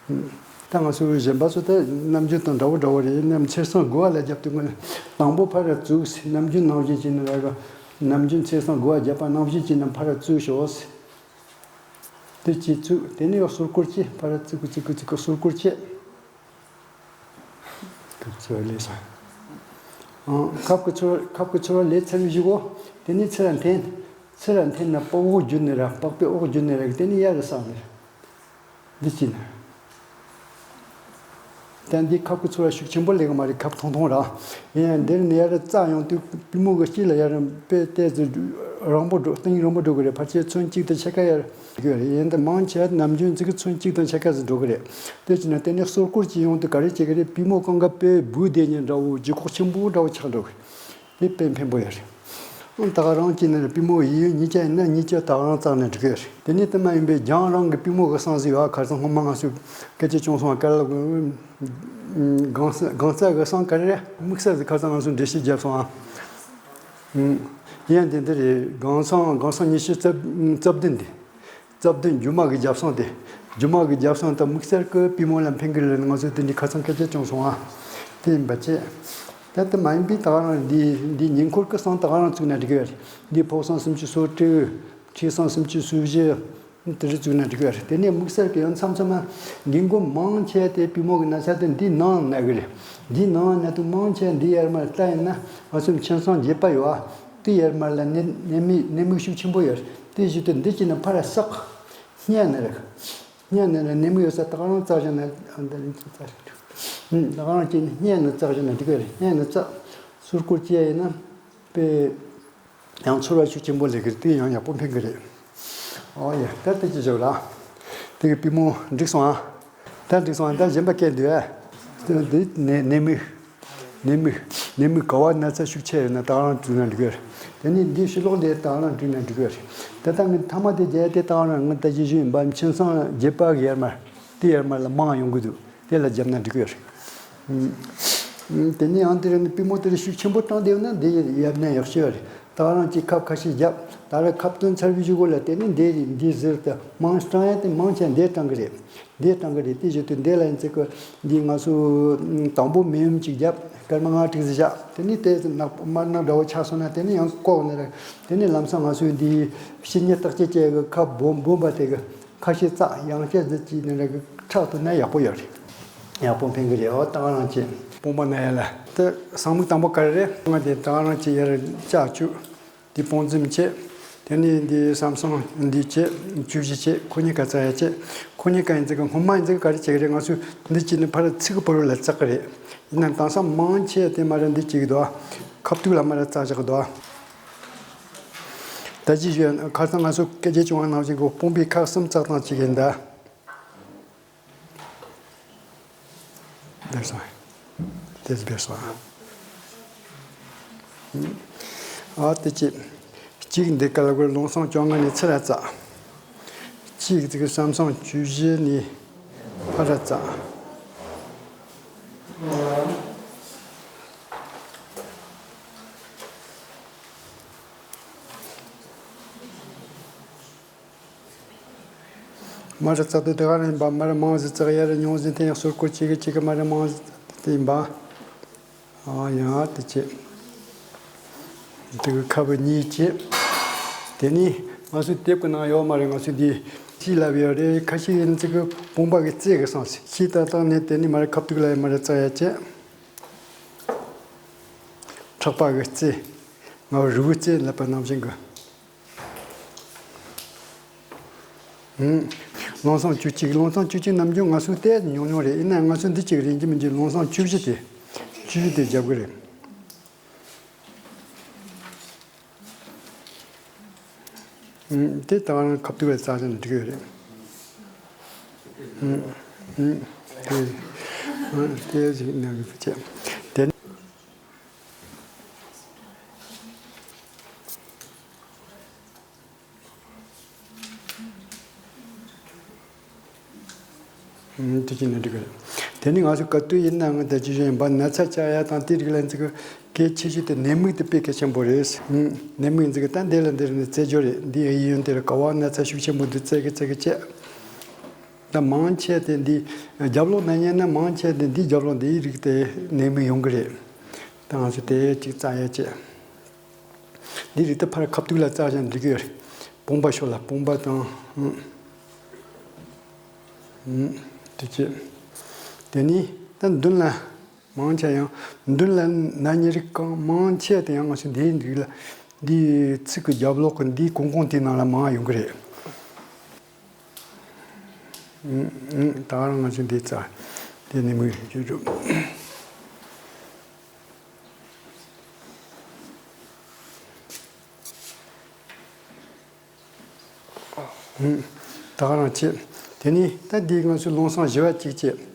ཨུམ། ད་ང་ཚོ་གཞན་པ་ཚོ་ད་ནམ་རྒྱུན་དང་འདྲ་བོ་འདྲ་བོ་རེད། ནམ་ཚེས་སང་དགུ་བ་ལ་རྒྱབ་དུས་ང་དང་པོ་ཕར་ར་བཙུགས་ཟེར། ནམ་རྒྱུན་ནང་བཞིན་བྱས་ནས་ར་ག་ནམ་རྒྱུན་ཚེས་སང་དགུ་བ་རྒྱབ་པ་ནང་བཞིན་བྱས་ནས་ཕར་ར་བཙུགས་ཤོག་ཟེར། དེ་གཅིག་བཙུགས། དེ་ནས་ཡང་ཟུར་བསྐོར་གཅིག་ཕར་བཙུགས་གི་བཙུགས་གི་བཙུགས་གི་ཟུར་བསྐོར་གཅིག་ཁབ་ཚོ་ལས་སོང་། ཨང་། ཁབ་ཀྱི་ཚོར་ཁབ་ཀྱི་ཚོར་བ་ལས་ཚར་བའི་གཞུག་གུ། དེ་ནས་ཚུར་འཐེན། ཚུར་འཐེན་ན་པགས་འོག་རྒྱུ་ནས་ར་པགས་པའི་འོག་རྒྱུ་ནས་ར་དེ་ནས་ཡར་ལ་སོང་ནས། འདི་གཅིག་ནས། ད་འདི་ཁབ་ཀྱི་ཚོར་བ་ཤུགས་ཆེན་པོ་ལེགས་མ་རེད། ཁབ་ཐུང་ཐུང་ར། ཡིན་ཡང་འདིར་ནས་ཡར་རྩ་ཡོང་དུས་པུས་མོ་གི་དཀྱིལ་ལ་ཡར་དཔེ་ཏོག་ཙམ་རིང་པོ་འགྲོ། གཏིང་རིང་པོ་འགྲོ་གི་རེད། ཕལ་ཆེར་ཚོན་གཅིག་དང་ཕྱེད་ཀ་ཡར་འགྲོ་གི་རེད། ཡིན་ད་མང་ཆེ་ནམ་རྒྱུན་ཅིག་གི་ཚོན་གཅིག་དང་ཕྱེད་ཀ་ཟིག་འགྲོ་གི་རེད། དེ་བྱས་ན་དེ་ནས་ཟུར་བསྐོར་གྱིས་ཡོང་དུས་ག་རེ་བྱེད་ཀྱི་རེད། པུས་མོ་གང་ག་དཔེ་སྦུག་བསྡད་ཉེན་འདྲ་བོ་ལྗིད་ཁོག་ཆེན་པོ་འདྲ་བོ་ཆགས་འགྲོ་གི་རེད། དེ་དཔེ་ཕན་པོ་ཡོད་རེད། ད་ག་རང་གཅིག་ནས་པུས་མོ་ཡིན་ཡོད་གཉིས་ཆ་ཡིན་ན་གཉིས་ཆ་ད་ག་རང་བཙགས་ནས་འགྲིག་གི་རེད། དེ་ནས་དེ་མ་ཡིན་པའི་རྒྱང་རིང་གི་པུས་མོ་གི་སང་ཟིག་ཡོད། ཁ་སང་སྔོན་མ་ང་ཚོས་སྐད་ཆ་བྱུང་སོང་། ག་ལ་སྒང་ས་སྒང་ས་གི་སང་ག་རེ་རེད། དམིགས་བསལ་ཟིག་ཁ་སང་ང་ཚོས་འགྲེལ་བཤད་བརྒྱབ་སོང་ཨ། ཡིན་དེ་འདི་རེད། སྒང་སང་སྒང་སང་ཉི་ཤུ་རྩ་བདུན་དེ། རྩ་བདུན་རྒྱུ་མ་གི་རྒྱབ་སང་དེ། རྒྱུ་མ་གི་རྒྱབ་སང་དང་དམིགས་བསལ་གི་པུས་མོ་ལ་ཕན་གི་རེད། ང་ཚོས་དེ་འདྲའི་ཁ་སང་སྐད་ཆ་བྱུང་སོང་ཨ། དེ་ཡིན་པ་བྱས། ད་དེ་མ་ཡིན་པའི་ད་ག་རང་འདི་འདི་ཉེ་འཁོར་གི་སང་ད་ག་རང་བཙུགས་ན་འགྲིག་གི་རེད། འདི་ཕོ་སང་སུམ་ཅུ་སོ་དྲུག་ཁྲི་སང་སུམ་ཅུ་སོ་བཞི། དེ་རུ་བཙུགས་ན་འགྲིག་གི་རེད། དེ་ནས་དམིགས་བསལ་གི་ཡང་མཚམས་མཚམས་ན་འགན་ཁུར་མང་ཆེ་དེ་པུས་མོ་གི་ན་ཚ་དེ་འདི་ནང་ན་གི་རེད། འདི་ནང་ན་དུ་མང་ཆེ་འདི་ཡར་མར་ལྟ་ཡིན་ན་ང་ཚོ་མཆིན་སང་རྒྱས་པ་ཡོད་ཨ། དེ་ཡར་མར་ལ་ནད་ནད་མིག་ནད་མིག་ཤུགས་ཆེན་པོ་ཡོད། དེ་བཞིན་དུ་འདི་གཅིག་ནི་ཕར་བསགས། སྔས་ནས་རེད། སྔས་ནས་རེད། ནད་མུག་ཡོད་ས་ད་ག་རང་བཙགས་བཞག་ན་འདི་རིང་ཅིག་བཙགས་ཤིག་ད་ག་རང་ཅིག་སྔས་ནས་བཙགས་བཞག་ན་འགྲིག་གི་རེད། སྔས་ནས་བཙགས། སོར་སྐོར་བྱས་ཡིན་ན་དཔེ་ཡང་ཚོར་བ་ཤུགས་ཆེན་པོ་སླེབས་ཀྱི་རེད། དེ་ཡང་ཡག་པོ་ཕན་གྱི་རེད། ཨོ་ཡ། ད་དེ་ཅི་བྱོས་ལ། དེ་གི་པུས་མོ་འགྲིག་སོང་ཨ། ད་འགྲིག་སོང་ཨ། ད་གཞན་པ་སྐད་འདུག་ཨ། འདི་ནད་ནད་མུག་ནད་མུག་ནད་མུག་ག་བ་ན་ཚ་ཤུགས་ཆེ་ཡོད་ན་ད་ག་རང་བཀྲུས་ན་འགྲིག་གི་རེད། དེ་ནས་འདི་ཕྱི་ལོགས་འདི་ད་ག་རང་བཀྲུས་ན་འགྲིག་གི་རེད། ད་ལྟ་ངས་ཐ་མ་དེ་བརྒྱབ་དེ་ད་ག་རང་ངས་ད་ཅི་ཞུས་ཡིན་པ། མཆིན་ཚང་རྒྱབ་པ་གི་ཡར་མར་དེ་ཡར་མར་ལ་མང་ཡོང་གི་འདུག་དེ་ལ་བརྒྱབ་ན་འགྲིག་གི་རེད། ཨུམ། དེ་ནས་ཡང་དེ་རིང་ནས་པུས་མོ་དེར་ཤུགས་ཆེན་པོ་བཏང་བསྡད་ཡོད་ན་འདི་ཡར་ན་ཡག་ཤོས་རེད། ད་ག་རང་གཅིག་ཁབ་ཁ་ཤས་བརྒྱབ། ད་རེས་ཁབ་བཏོན་ཚར་བའི་གཞུག་གུ་ལ་དེ་ནས་འདི་འདི་ཟེར་ཏེ་མང་སྤྲང་ཡ་དེ་མང་ཆེ་འདི་སྤྲང་གི་རེད། འདི་སྤྲང་གི་རེད། དེ་བཞིན་དུ་འདི་ལ་ཡིན་ཚེ་གི་འདི་ང་ཚོ་དང་པོ་མེ་ཡུམ་གཅིག་བརྒྱབ། སྐར་མ་ལྔ་དྲུག་ཙམ་བཞག་དེ་ནས་དེ་ནག་དམར་ནག་འདྲ་བོ་ཆགས་སོང་ན་དེ་ནས་ཡང་བཀོག་ནས་རེད། དེ་ནས་ལམ་སང་ང་ཚོས་འདི་ཕྱི་ཉལ་བརྟག་དཔྱད་བྱས་གི་ཁབ་སྦོམ་སྦོམ་པ་དེ་གི་ཁ་ཤས་བཙགས། ཡང་བསྐྱར་འདི་གཅིག་ནས་རེ་ཁྲག་ཏུ་ན་ཡག་པོ་ཡོད་རེད། ཡག་པོ་ཕན་གི་རེད། འོ་ད་ག་རང་བྱེད། དཔུང་པ་ན་ཡ་ལ་དེ་ཟངས་མིག་དང་པོ་ག་རེ་རེད། ང་དེ་ད་ག་རང་བྱེད་ཡར་ལྕགས་བཅུག་དེ་དཔུང་འཛིན་བྱེད། དེ་ནས་འདི་སམ་སང་འདི་བྱེད། བཅུ་བཞི་བྱེད། ཁོ་གཉིས་ཀ་བཙགས་ཡ་བྱེད། ཁོ་གཉིས་ཀ་ཡིན་ཙི་གི་སྔོན་མ་ཡིན་ཙི་གི་ག་རེ་བྱེད་གི་རེད། ང་ཚོས་འདི་བྱེད་ནས་ཕར་ཚིག་གི་བར་བ་ལ་བཙགས་གི་རེད། ཡིན་ནའང་དེང་སང་མང་ཆེ་དེ་མ་རེད། འདི་བྱེད་གི་འདུག་ཁ་ཐུག་ལ་མ་རེད་བཙགས་བཞག་གི་འདུག་ད་ཅི་ཞུ་ཡ། ཁ་སང་ང་ཚོ་སྐད་ཆ་བྱུང་བ་ནང་བཞིན་གི་དཔུང་པའི་ཁག་གསུམ་བཙགས་སྟངས་གཅིག་ཡིན་ད། འབེབས་སོང་། དེ་འབེབས་སོང་། ཨ་དེ་གཅིག་གཅིག་འདི་ག་ལ་གོ་ལུང་སང་བཅོ་ལྔ་ནས་ཚུར་ར་བཙགས། གཅིག་ཙིག་སམ་སང་བཅུ་བཞི་ནས་ཕར་ར་བཙགས། མ་རེད་བཙགས་དུས་དེ་ག་རེ་ཡིན་པ། མ་རེད་མང་ཟིག་བཙགས། ཡ་རེད་ཉུང་ཟིག་དེ་ཡང་སོར་སྐོར་བྱེད་གི་བྱེད་གི་མ་རེད་མང་ཟིག་དེ་ཡིན་པ། ཨ་ཡ་དེ་བྱེད། དེ་གི་ཁབ་གཉིས་བྱེད། དེ་ནི་ང་ཚོའི་དེབ་ཀྱི་ནང་ཡོད་མ་རེད། ང་ཚོས་འདི་ཤི་ལབ་ཡོད་རེད། ཁ་ཤས་ཡིན་ཚིག་གི་དཔུང་པ་གི་རྩེ་གི་སོང་ཟིག་ཤི་ཏག་ཏག་ནས་དེ་ནི་མ་རེད་ཁབ་ཐུག་ལ་ཡ་མ་རེད་བཙགས་ཡ་བྱེད། ཕྲག་པ་གི་རྩེ། ང་རི་བོའི་རྩེ་ལབ་པ་ནང་བཞིན་གི། ཨུམ། ལུང་སང་བཅུ་གཅིག་ལུང་སང་བཅུ་གཅིག་ནམ་རྒྱུན་ང་ཚོའི་ལྟས་ཉུང་ཉུང་རེད། ཡིན་ནའང་ང་ཚོ་འདི་གཅིག་རེད་ཡིན་གྱི་མིན་གྱི་ལུང་སང་བཅུ་བཞི་དེ། བཅུ་བཞི་དེ་རྒྱབ་གི་རེད། ཨུམ། དེ་ད་ག་རང་ཁ་ཐུག་ལ་བཙགས་ན་འགྲིག་གི་རེད། ཨུམ། ཨུམ། དེ། ཨུམ། དེ་ཞིག་ནང་གི་བྱས། དེ། ཨུམ། དེ་བྱས་ན་འགྲིག་གི་རེད། དེ་ནི་ང་ཚོ་ག་དུས་ཡིན་ནའང་ད་ཅི་ཞིག་ཡིན་པ་ན་ཚ་བཅག་ཡ་དང་དེ་རིགས་ལ་འཛི་གི་གལ་ཆེ་ཤོས་དེ་ནད་མུག་དེ་དཔེ་གལ་ཆེན་པོ་རེད། ཨུམ། ནད་མུག་འཛི་གི་ད་འདི་ལ་འདིར་ནི་རྩེ་སྦྱོར་རེད། འདི་ཡི་ཡོན་དེ་ར་ག་བ་ན་ཚ་ཤུགས་ཆེན་པོ་འདི་རྩེ་གི་རྩེ་གི་བྱས། ད་མང་ཆེ་དེ་འདི་རྒྱབ་ལོགས་ན་ཉན་ན་མང་ཆེ་དེ་འདི་རྒྱབ་ལོགས་འདིའི་རིགས་དེ་ནད་མུག་ཡོང་གི་རེད། ད་ང་ཚོ་དེ་གཅིག་བཙགས་ཡ་བྱས། འདི་རིགས་དེ་ཕར་ཁ་ཐུག་ལ་བཙགས་ཀྱང་འགྲིག་གི་ཡོད་རེད། དཔུང་པ་ཤོར་ལ་དཔུང་པ་དང་། ཨུམ། ཨུམ། དེ་བྱས། དེ་ནི་ད་མདུན་ལ་མང་ཆེ་ཡང་མདུན་ལ་ན་ཉེ་རིགས་གང་མང་ཆེ་དེ་ཡང་ང་ཚོ་འདིའི་འདི་ལ་འདིའི་ཚིགས་ཀྱི་རྒྱབ་ལོགས་ཀྱི་འདིའི་གོང་གོང་དེའི་ནང་ལ་མང་ཡོང་གི་རེད། ཨུམ། ཨུམ། ད་ག་རང་ང་ཚོ་འདི་རྩ་དེ་ནི་མི་ཞུ་རྒྱུ། ཨུམ། ད་ག་རང་བྱེད། དེ་ནི་ད་འདི་ང་ཚོའི་ལུང་སང་བཞི་བ་གཅིག་བྱེད།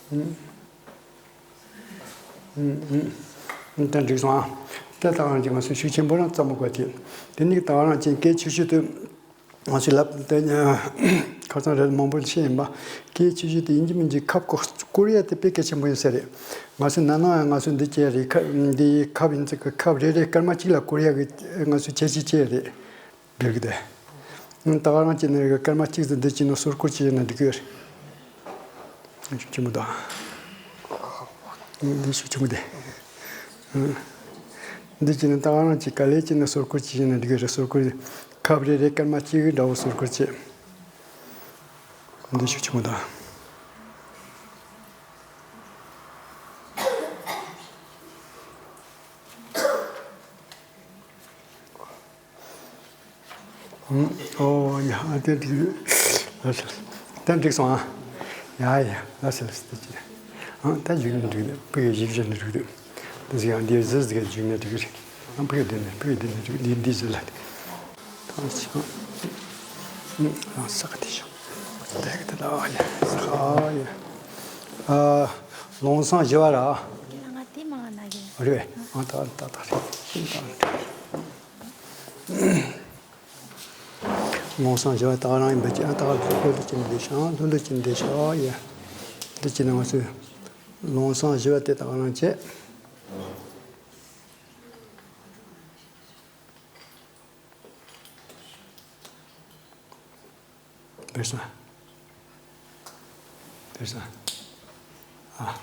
ཨུམ། ཨུམ། ཨུམ། ད་འགྲིག་སོང་ཨ། ད་ད་ག་རང་གཅིག་ང་ཚོ་ཤུགས་ཆེན་པོ་རང་བརྩམ་དགོས་ཀྱི། དེ་ནི་ད་ག་རང་གཅིག་གལ་ཆེ་ཤོས་དེ། ང་ཚོས་ལབ་དེ་ཁ་སང་རེ་མང་པོ་བཤད་ཡིན་པ། གལ་ཆེ་ཤོས་དེ་ཡིན་གཅིག་མིན་གཅིག་ཁབ་ཀྱི་སྐོར་ཡ་དེ་དཔེ་གལ་ཆེན་པོ་ཡིན་ས་རེད། ང་ཚོ་ན་ནིང་ཡང་ང་ཚོ་འདི་བྱས་རེད། ཁ་འདི་ཁབ་ཡིན་ཚིག་གི་ཁབ་རེ་རེ་སྐར་མ་གཅིག་ལ་སྐོར་ཡ་གི་ང་ཚོ་ཁྱད་ཆོས་བྱས་རེད། འགྲིག་གི་དེ། ད་ག་རང་བྱས་ན་རེ་སྐར་མ་གཅིག་ཙམ་འདི་བྱས་ན་སོར་སྐོར་བྱས་ན་འགྲིག་གི་རེད། ཤུགས་ཆེན་པོ་དང་། འདི་ཤུགས་ཆེན་པོ་དེ། འདི་བྱས་ན་ད་ག་རང་གཅིག་ག་ལེ་བྱས་ན་སོར་སྐོར་བྱས་ན་འགྲིག་གི་རེད། སོར་སྐོར་ཁབ་རེ་རེ་སྐར་མ་གཅིག་གི་འདྲ་བོ་སོར་སྐོར་བྱས། འདི་ཤུགས་ཆེན་པོ་དང་། ཨོ་ཡ། ཨ་དེ་འགྲིག་ལགས་སོ། ད་འགྲིག་སོང་ཨ། ཡ་ཡ། ལགས་སོ་ལགས་སོ། དེ་ཅི། ཨ་ད་བཞུགས་ནས་འགྲིག་ཕ་གི་བཞུགས་བཞག་ནས་འགྲིག་འདི་ཟིག་ཡང་འདི་ཟིག་ཟིག་བཞུགས་ནས་འགྲིག་རེད། ཨ་ཕ་གི་འདི་ནས་ཕ་གི་འདི་ནས་འགྲིག་འདི་འདི་ཟིག་ལ། ད་ཅི། ཨ་ས་ག་དེ་ཤོག་དེ་ག་དེ་ལ་ཡ། ས་ག་ཡ། ཨ་ལུང་སང་བཞི་བ་ར། ང་དེ་མ་ང་ན་གི། རེད། ཨ་ད་ད་ད་རེད། ལུང་སང་བཞི་བ་ད་ག་རང་ཡིན་པ་ཅི། ཨ་ད་ག་ལྷོད་ལྷོད་ཀྱིས་བསྡད་ཤག་ལྷོད་ལྷོད་ཀྱིས་བསྡད་ཤག་ཡ། འདི་ཅི་ན་ང་ཚོས་ལུང་སང་བཞི་བ་དེ་ད་ག་རང་བྱས། བེར་སོང་། བེར་སོང་། ཨ།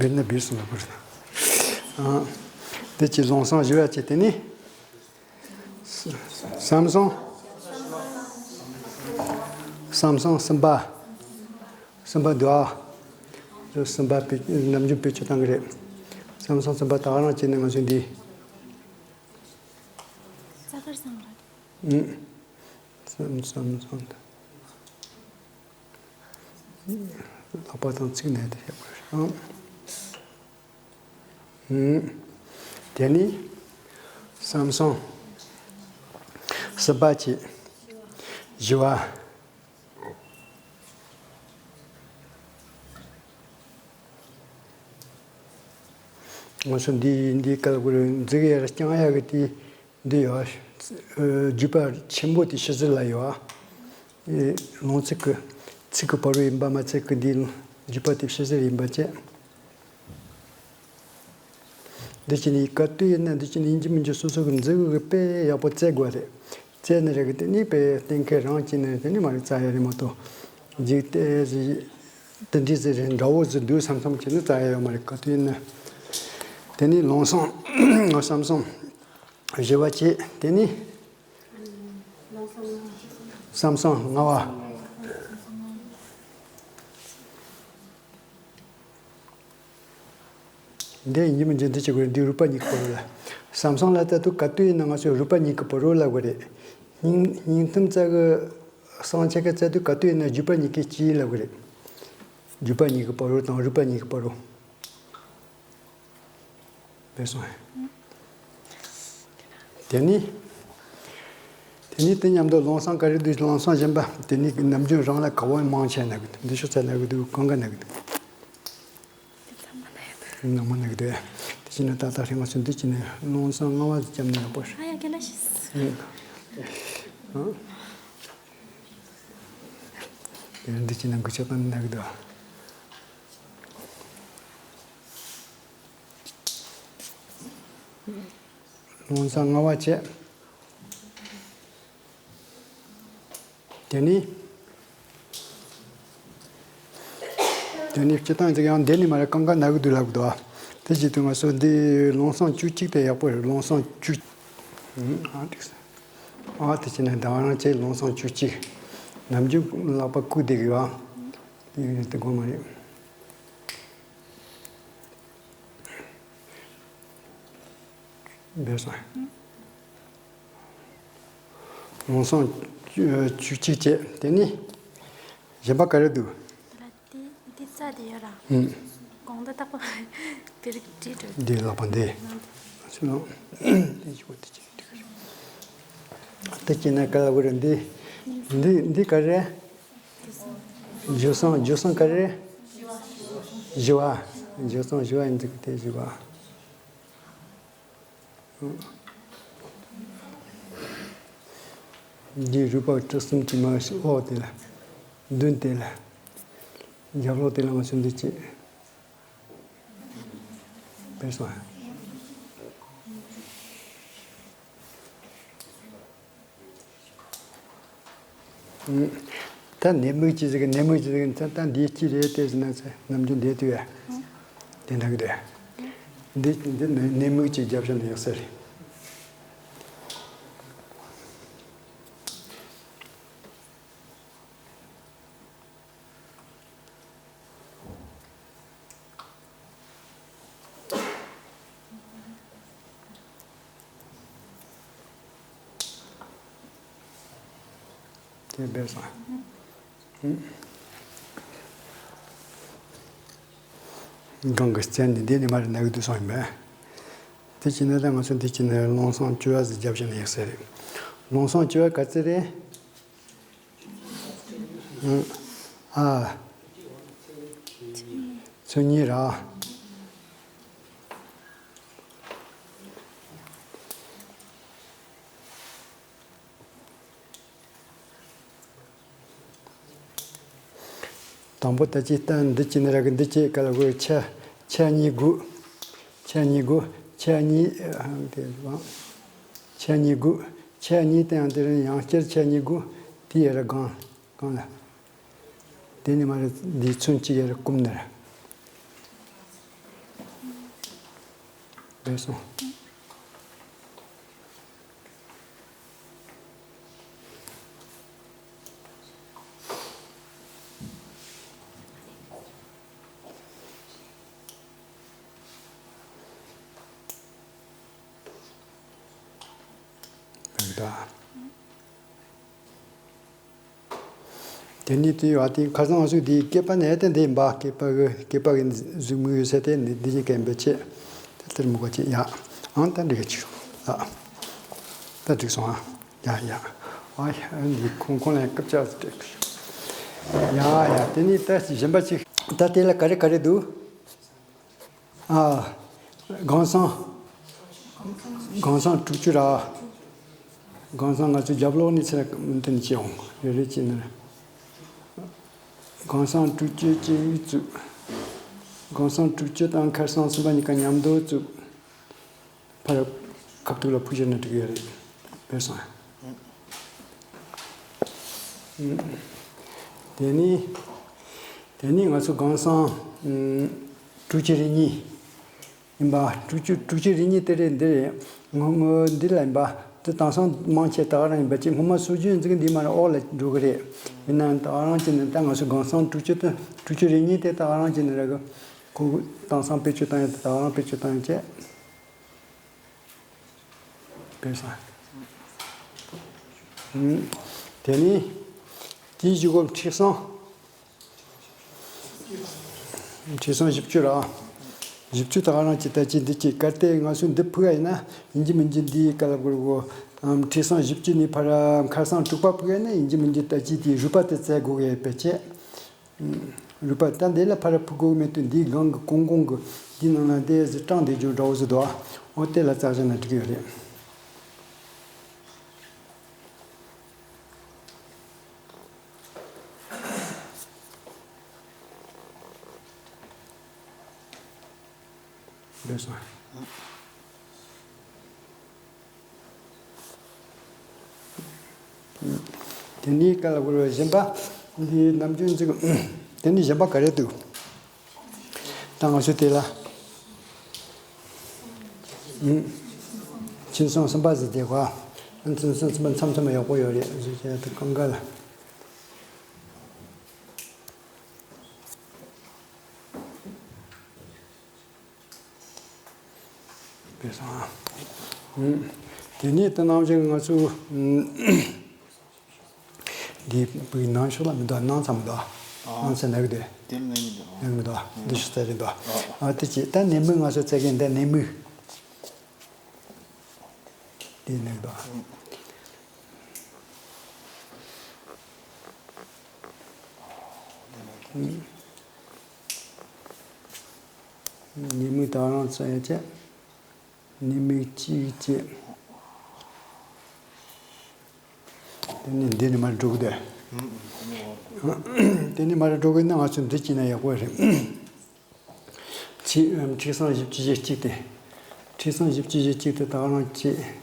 བེར་ན་བེར་སོང་ལ་བེར་སོང་། ཨ། དེ་ཅི་ལུང་སང་བཞི་བ་ཅི་དེ་ནི། ས་བསམ་སོང་། བསམ་སོང་གསུམ་པ། གསུམ་པ་འདུག་ཨ། གསུམ་པ་བེད་ནམ་རྒྱུན་བེད་སྤྱོད་བཏང་གི་རེད། བསམ་སོང་གསུམ་པ་ད་ག་རང་བྱས་ནས་ང་ཚོ་འདི། རྩ་དཀར་སང་ར། ཨུ། བསམ་བསམ་སོང་། ལག་པ་དང་ཚིགས་ནས་དེ་བྱེད་དགོས་རེད། ཨུ། དེ་ནི་བསམ་སོང་། གསུམ་པ་བྱས། བཞི་བ། ང་ཚོ་འདི་འདི་སྐབས་འཛུགས་ཡ་ར་རྐྱང་ཡ་གི་དེ། འདི་ཡོད། ཨ། བརྒྱུད་པ་ཆེན་པོ་དེ་ཤེས་ཚུལ་ལ་ཡོད། ཨེ། ལུང་ཚིག་གི། ཚིག་གི་བར་རོ་ཡིན་པ་མ་ཚད་ཀྱི་འདི་བརྒྱུད་པ་དེ་ཤེས་ཚུལ་ཡིན་པ་བཅས། འདི་ཅི་ནི་ག་དུས་ཡིན་ན་འདི་ཅི་ནི་ཡིན་གཅིག་མིན་གཅིག་སོ་སོ་གི་མཛུབ་གུ་གི་དཔེ་ཡག་པོ་བཙལ་དགོས་རེད། བཙལ་ནས་རེད་གི་དེ་ནི་དཔེ་གཏན་འཁེལ་རང་བྱས་ནས་དེ་ནི་མ་རེད་བཙལ་ཡ་རེད་མ་གཏོགས། འཇིག་རྟེན་དེ་འདྲའི་ཟེར་འདྲ་བོ་ཟེར་འདུག་བསམ་བསམ་བྱས་ནས་བཙལ་ཡ་ཡོད་མ་རེད། ག་དུས་ཡིན་ན། དེ་ནི་ལུང་སང་། བསམ་སོང་། བཞི་བ་བྱས། དེ་ནི་བསམ་སོང་ལྔ་བ། འདི་ཡིན་མིན་འདི་འདི་བྱེད་དགོས་རེད། འདི་རུས་པ་གཉིས་ཀྱི་བར་རོ་ལ། བསམ་སོང་ལ་ལྟ་དུས་ག་དུས་ཡིན་ན་ང་ཚོས་རུས་པ་གཉིས་ཀྱི་བར་རོ་ལབ་དགོས་རེད། སྙིང་སྙིང་ཐུམ་རྩ་གི་གསང་ཆེན་གྱི་རྩ་དུས་ག་དུས་ཡིན་ན་རྒྱུད་པ་གཉིས་ཀྱི་དཀྱིལ་ལབ་དགོས་རེད། རྒྱུད་པ་གཉིས་ཀྱི་བར་རོ་དང་རུས་པ་གཉིས་ཀྱི་བར་རོ། བས་སོང་། དེ་ནི། དེ་ནི་དེ་མཉམ་དུ་ལུང་སང་ག་རེ་འདུག་ལུང་སང་གཞན་པ་དེ་ནི་ནམ་རྒྱུན་རང་ལ་ག་བ་མང་ཆེ་ན་གི་འདུག་འདི་ཤོག་ཚ་ན་གི་འདུག་གང་ག་ན་གི་འདུག་དེ་ཚང་མ་ན་ཡོད་འདུག་ནང་མ་ན་གི་འདུག་དེ་བྱས་ན་ད་ལྟ་ཧྲེང་བ་ཚོ་འདི་བྱས་ན་ལུང་སང་ལྔ་བ་ཙམ་ན་ཡག་པོ་རེད། ཨ་ཡ་ག་ལ་ཤིས། ཨ། དེ་འདི་བྱས་ན་འགུལ་ཆ་བཏང་ན་གི་འདུག་ལུང་སང་ལྔ་བ་བྱས། དེ་ནི། དེ་ནི་སྤྱི་བཏང་ཅིག་ཡང་འདི་ནི་མ་རེད། གང་ག་ན་གི་འདུག་ལབ་གི་འདུག་དེ་བྱས་དུས་ང་ཚོ་འདི་ལུང་སང་བཅུ་གཅིག་དེ་ཡག་པོ་རེད། ལུང་སང་བཅུ། ཨ་འགྲིག་སོང་། ཨ་དེ་བྱས་ན་ཟླ་བ་རང་བྱས་ལུང་སང་བཅུ་གཅིག་ནམ་རྒྱུན་ལག་པ་བཀུག་བསྡད་གི་ཡོད། ཨ་དེ་དགོས་མ་རེད། བས་སོང་། ལུང་སང་བཅུ་གཅིག་བྱས། དེ་ནི་གཞན་པ་ག་རེ་འདུག་དེ་ལ་དེ་དེ་རྩ་དེ་ཡོད་ར། ཨུམ། གོང་དུ་བཏགས་པ་བེ་རིག་བྲིས་འགྲོ། འདི་ལག་པ་འདི། ཨ་ནི་ལོ། དེ་ཅི་གོ་དེ་ཅི་འདུག་དེ་ཅི་ན་ག་ལ་གོ་རེད། འདི་འདི་འདི་ག་རེ། འཇུ་སང་འཇུ་སང་ག་རེ། བཞི་བ། འཇུ་སང་བཞི་བ་ཡིན་འདུག་དེ་བཞི་བ། འདི་རུས་པ་གྲུ་གསུམ་གྱི་མ་ཞིག་འོག་དེ་ལ། མདུན་དེ་ལ། རྒྱབ་ལོགས་དེ་ལ་ང་ཚོ་འདི་གཅིག་བས་སོང་། ད་ནད་མུག་ཅི་ཟིག་ནད་མུག་ཅི་ཟིག་ད་ད་འདི་ཅི་རེད་དེ་ཟེར་ན་ཚེ་ནམ་རྒྱུན་འདི་དུས་ཡ། དེ་འདྲ་གི་དུས་ཡ། འདི་འདི་ནད་ནད་མུག་ཅི་རྒྱབ་བཞག་ན་ཡག་ས་རེད། ངས་འབེབས་སོང་། སྒང་གི་རྩེ་ནས་འདི་ནས་མར་ནག་དུ་སོང་ཡིན་པས། དེ་བྱས་ན་ད་ང་ཚོ་འདི་བྱས་ན་རླུང་སྲང་བཅུ་བ་ཟིག་བརྒྱབ་བཞག་ན་ཡག་ས་རེད། རླུང་སྲང་བཅུ་བ་ག་ཚོད་རེད། ཨ། ཚོན་གཉིས་ར། དང་པོ་ད་ཅི་ལྟ་འདི་ཅི་ནི་ར་གི་འདི་ཅི་ག་ལ་དགོས། ཆ་ཆ་གཉིས་དགོས། ཆ་གཉིས་དགོས། ཆ་གཉིས་ཨ་དེ་ཆ་གཉིས་དགོས། ཆ་གཉིས་དེ་ཡང་དེ་རིང་ཡང་བསྐྱར་ཆ་གཉིས་དགོས། དེ་ཡ་ར་གང་གང་ལ། དེ་ནི་མ་རེད། འདི་ཚོན་གཅིག་ཡ་ར་སྐུམ་ནི་ར། བས་སོང་། དེ་ནི་དེ་ཡོད་དེ་ཁ་སང་ང་ཚོས་དེའི་སྐེད་པ་ནས་དེ་འདི་ཡིན་པ། སྐེད་པ་གི་སྐེད་པ་གི་གཟུགས་མིག་ཡོད་ས་དེ་ནི་འདི་ཡིན་མཁན་པའི་ཆེད་དེ་ལྟར་མི་དགོས་ཅེས་ཡ། ཨང་ད་འགྲིག་གི་ཆུ་ཨ། ད་འགྲིག་སོང་ཨ། ཡ་ཡ། ཨ་ཡ་འདི་ཁོང་ཁོང་ལ་སྐབས་ཆ་ཟིག་སྤྲད། ཡ་ཡ་དེ་ནི་ད་གཞན་པ་ཅིག་ད་དེ་ལ་ག་རེ་ག་རེ་འདུག་ཨ། སྒང་སྲང་། སྒང་སྲང་དྲུག་ཅུ་ར། སྒང་སྲང་ང་ཚོའི་རྒྱབ་ལོགས་ནས་ཚེ་འདི་ནས་སྐྱེ་འོང་རེ་རེ་བྱས་ནས། སྒང་སྲང་དྲུག་ཅུ་གཅིག་བཙུགས། སྒང་སྲང་དྲུག་ཅུ་དང་མཁར་སྲང་གསུམ་པ་གཉིས་ཀ་མཉམ་དུ་བཙུགས། ཕར་ཁ་ཐུག་ལ་ཕུག་བྱས་ན་འགྲིག་གི་ཡོད་རེད། བས་སོང་། དེ་ནི། དེ་ནི་ང་ཚོ་སྒང་སྲང་། ཨུམ། དྲུག་ཅུ་རེ་གཉིས། ཡིན་པ། དྲུག་ཅུ་དྲུག་ཅུ་རེ་གཉིས་དེ་རེད་འདི་རེད། ངོ་ངོ་འདི་ལ་ཡིན་པ། འདི་དེང་སང་མང་ཆེ་ད་ག་རང་ཡིན་པ་ཅིག་སྔོན་མ་སྲོལ་རྒྱུན་འཛིན་འདི་མ་རེད། འོག་ལ་འགྲོ་གི་རེད། ཡིན་ནའང་ད་ག་རང་ཅིག་ནི་ད་ང་ཚོ་སྒང་སྲང་དྲུག་ཅུ་དང་དྲུག་ཅུ་རེ་གཉིས་དེ་ད་ག་རང་ཅིག་ནི་ར་གི། ཁོ་དེང་སང་བེད་སྤྱོད་བཏང་ཡ་དེ་ད་ག་རང་བེད་སྤྱོད་བཏང་ཡ་བྱས། བས་སོང་། དེ་ནི་དེའི་གཞུག་གུ་ཁྲི་སྲང་། ཁྲི་སྲང་བཞི་བཅུ་ར། བཞི་བཅུ་ད་ག་རང་གི་ད་ཅི་འདི་ཅི་གལ་ཏེ་ང་ཚོས་འདི་ཕུག་ཡ་ཡིན་ན་ཡིན་གཅིག་མིན་གཅིག་འདིའི་ག་ལ་དགོས་གོ། ཁྲི་སྲང་བཞི་བཅུ་ནས་ཕར་མཁར་སྲང་དྲུག་པ་ཕུག་ཡ་ཡིན་ན་ཡིན་གཅིག་མིན་གཅིག་ད་ཅི་དེའི་རུས་པ་དེ་བཙལ་དགོས་ཡ་ཡོད་པས་བྱས། རུས་པ་ད་འདི་ལ་ཕར་ཕུག་དགོས་མེད་དུས་འདིའི་སྒང་གི་ཀོང་ཀོང་གི་འདི་ནང་ན་དེ་ཟི་སྲང་དེ་ཇོ་འདྲ་བོ་ཟི་འདུག་འོ་དེ་ལ་བཙལ་བྱས་ན་འགྲིག་གི་ཡོད་རེད། བས་སོང་། དེ་ནས་ག་ལ་དགོས་རེད་གཞན་པ། འདི་ནམ་རྒྱུན་ཅིག་དེ་ནས་གཞན་པ་ག་རེ་འདུག་ད་ང་ཚོ་དེ་ལ། ཨུམ། ཁྲི་སྲང་གསུམ་པ་ཟེར་དེ་ག་ཁྲི་སྲང་གསུམ་པ་མཚམས་མཚམས་ཡག་པོ་ཡོད་རེད་ཟེར་བྱས་དེ་གང་ག་ལ། བས་སོང་། ཨུམ། དེ་ནས་ད་ནམ་རྒྱུན་ང་ཚོ། ཨུམ། འདི་བུའི་ནང་ཤོག་ལ་མི་འདུག་ནང་ཚ་མི་འདུག་ཨ། ནང་ཚ་ནག་འདུག་དེ་ལ་ནག་མི་འདུག་ནག་མི་འདུག་འདི་ཤོག་ཚ་རེད་འདུག་ཨ། དེ་ཅི་ད་ནད་མུག་ང་ཚོ་ཚ་གི་འདི་ནད་མུག་དེ་ནག་འདུག་ནད་མུག་ད་རང་ཚ་ཡ་ཆེ། ནད་མུག་གཅིག་བྱས། དེ་ནས་འདི་ནས་མར་འགྲོ་གི་དེ། དེ་ནས་མར་འགྲོ་གི་ན་ང་ཚོ་འདི་བྱས་ན་ཡག་པོ་རེད། ཁྲི་ཁྲི་སྲང་བཞི་བཅུ་ཞེ་གཅིག་དེ། ཁྲི་སྲང་བཞི་བཅུ་ཞེ་གཅིག་དེ་ད་ག་རང་བྱས།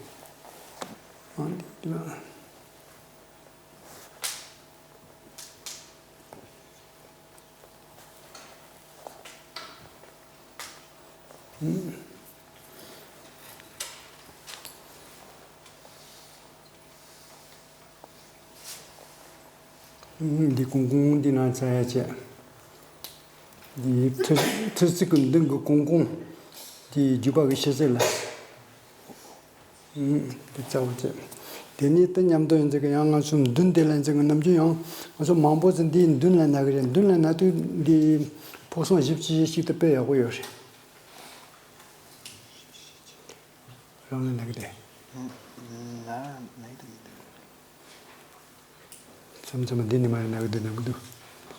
འདི་ཀོང་ཀོང་འདི་ནང་ཚ་ཡ་བྱས། འདི་ཐུར་ཐུར་ཚིག་གི་མདུན་གི་ཀོང་ཀོང་འདི་རྒྱུད་པ་གི་ཕྱི་ཚེ་ལ། འདི་ཚ་བོ་བྱས། དེ་ནས་དེ་མཉམ་དུ་ཡིན་ཙང་ཡང་ང་ཚོ་མདུན་དེ་ལ་ཡིན་ཙང་ནམ་རྒྱུན་ཡང་ང་ཚོ་མང་པོ་ཙམ་འདིའི་མདུན་ལ་ན་གི་རེད། མདུན་ལ་ན་དུས་འདི་ཕོ་སང་བཞི་བཅུ་ཞིག་ཏུ་དཔེ་ཡག་པོ་ཡོད་རེད། རང་ལ་ན་གི་རེད། ང་ན་གི་འདུག་མཚམས་མཚམས་འདི་ནས་མར་ན་གི་འདུག་ན་གི་འདུག་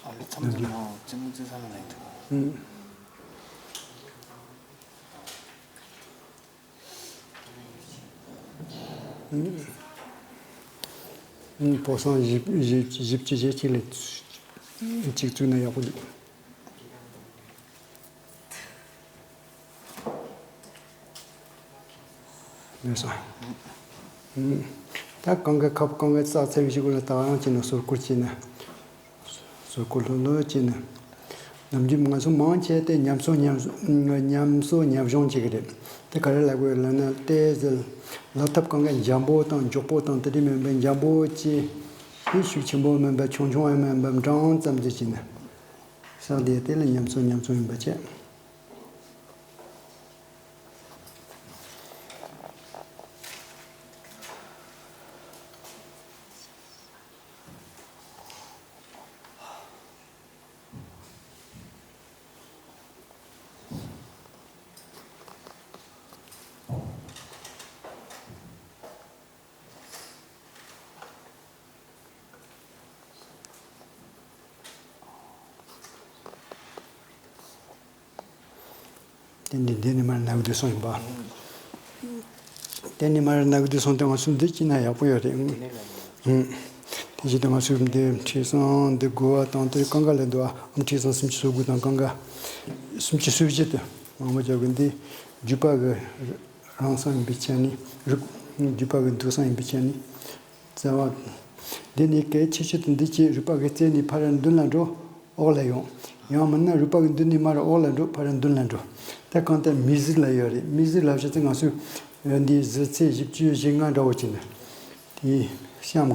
ཨ་ལེ་མཚམས་མཚམས་ནང་རྩེད་མོ་རྩེ་ས་ལ་ན་གི་འདུག་ཕོ་སང་བཞི་བཅུ་ཞེ་གཅིག་ལས་གཅིག་བཙུགས་ན་ཡག་པོ་འདུག་མེད་སོང་། ད་གང་ག་ཁབ་གང་ག་རྩ་ཚན་ཞིག་ལ་ད་རང་བྱས་ན་སོར་སྐུར་བྱས་ན། སོར་སྐུར་ལྷོད་ལྷོད་བྱས་ན། ནམ་རྒྱུན་ང་ཚོ་མང་ཆེ་དེ་ཉམས་གསོ་ཉམས་ཉམས་གསོ་ཉམས་སྦྱོང་བྱེད་ཀྱི་རེད། དེ་ག་རེ་ལབ་དགོས་ལབ་ན་ཏོག་ཙམ་ལག་ཐབས་གང་ག་འཇམ་པོ་དང་མགྱོགས་པོ་དང་དེ་འདྲ་མིན་པའི་འཇམ་པོ་བྱས། དེ་ཤུགས་ཆེན་པོ་མིན་པ་ཆུང་ཆུང་ཡང་མིན་པ་འབྲིང་ཙམ་ཅིག་བྱས་ན། ས་དེ་དེ་ལ་ཉམས་གསོ་ཉམས་གསོ་ཡིན་པ་བྱས། དེ་འདི་འདི་ནི་མར་ནག་དུ་སོང་ཡིན་པ། དེ་ནི་མར་ནག་དུ་སོང་སྟེ་ང་ཚོ་འདི་ཅི་ན་ཡག་པོ་ཡོད་རེད། ཨང་། དེ་བཞིན་དུ་ང་ཚོ་འདི་ཁྲི་སང་འདི་དགོ་བ་དང་དེ་གང་ག་ལ་འདུག་ཨ། ཁྲི་སང་སུམ་ཅུ་སོ་དགུ་དང་གང་ག་སུམ་ཅུ་སོ་བཞི་དུ་མང་པོ་བརྒྱབ་གི། འདི་རྒྱུད་པ་གི་རང་སང་ཡིན་པའི་ཆ་ནས་རིག་རྒྱུད་པ་གི་འདུག་སང་ཡིན་པའི་ཆ་ནས། རྩ་བ། འདི་ནི་གལ་ཆེ་ཤོས་དེ་འདི་ཅི་རུས་པ་གི་རྩེ་ནས་ཕར་མདུན་ལ་འགྲོ། འོག་ལ་ཡོང་། ཡང་མིན་ན་རུས་པ་གི་མདུན་ནས་མར་འོག་ལ་འགྲོ། ཕར་མདུན་ལ་འགྲོ། ད་གང་ལྟར་མི་གཟུགས་ལ་ཡོད་རེད། མི་གཟུགས་ལ་བྱས་ཙང་ང་ཚོས་འདི་གཟི་ཚད་བཞི་བཅུ་ཞེ་ལྔ་འདྲ་བོ་ཅིག་ནི། དེའི་གཤམ་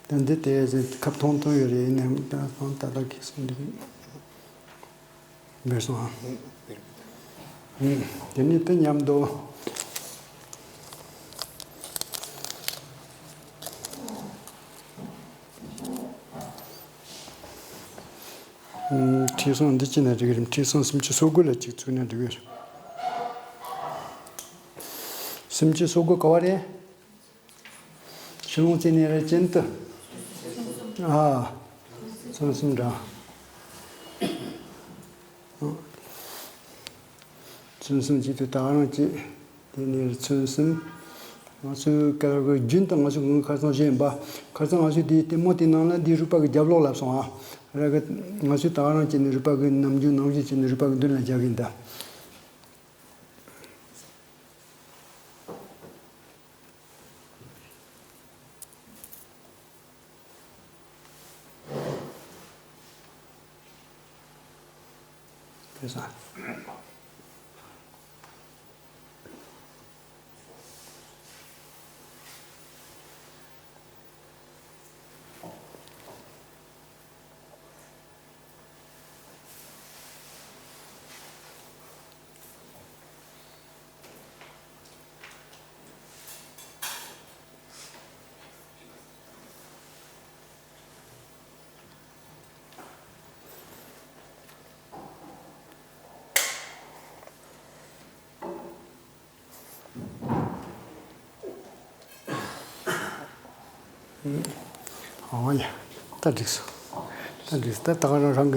གི། ད་འདི་དེ་ཁབ་ཐུང་ཐུང་ཡོད་རེད། ཡིན་ནའང་ད་གང་ད་ལྟ་གི་སོང་འདུག་འབེབས་སོང་ཨ། དེ་ནས་དེ་མཉམ་དུ། ཁྲི་སང་འདི་ཅི་ན་འགྲིག་གི་རེད། ཁྲི་སང་སུམ་ཅུ་སོ་དགུ་ལ་གཅིག་བཙུགས་ན་འགྲིག་གི་རེད། སུམ་ཅུ་སོ་དགུ་ག་བ་རེད། ཕྱི་ལོང་རྩེ་ནས་རེ་ཅན་དུ། ཨ། ཚོན་གསུམ་འདྲ། ཚོན་གསུམ་གཅིག་ཏུ་ད་རང་གཅིག་དེ་ནས་ཚོན་གསུམ། ང་ཚོའི་སྐལ་བ་རྒྱུན་དུ་ང་ཚོ་ངོས་ཁ་སང་བཞིན་ཡིན་པ། ཁ་སང་ང་ཚོས་དེའི་ལྟད་མོ་དེའི་ནང་ལ་འདིའི་རུས་པ་གི་རྒྱབ་ལོགས་ལབ་སོང་ཨ། ར་གི། ང་ཚོས་ད་རང་གཅིག་ནས་རུས་པ་གི་ནམ་རྒྱུན་ནང་བཞིན་གཅིག་ནས་རུས་པ་གི་མདུན་ལ་རྒྱག་གིན་གདའ། ཨོ་ཡ། ད་འགྲིག་སོང་། ད་འགྲིག་སོང་། ད་ད་ག་རང་རང་གི།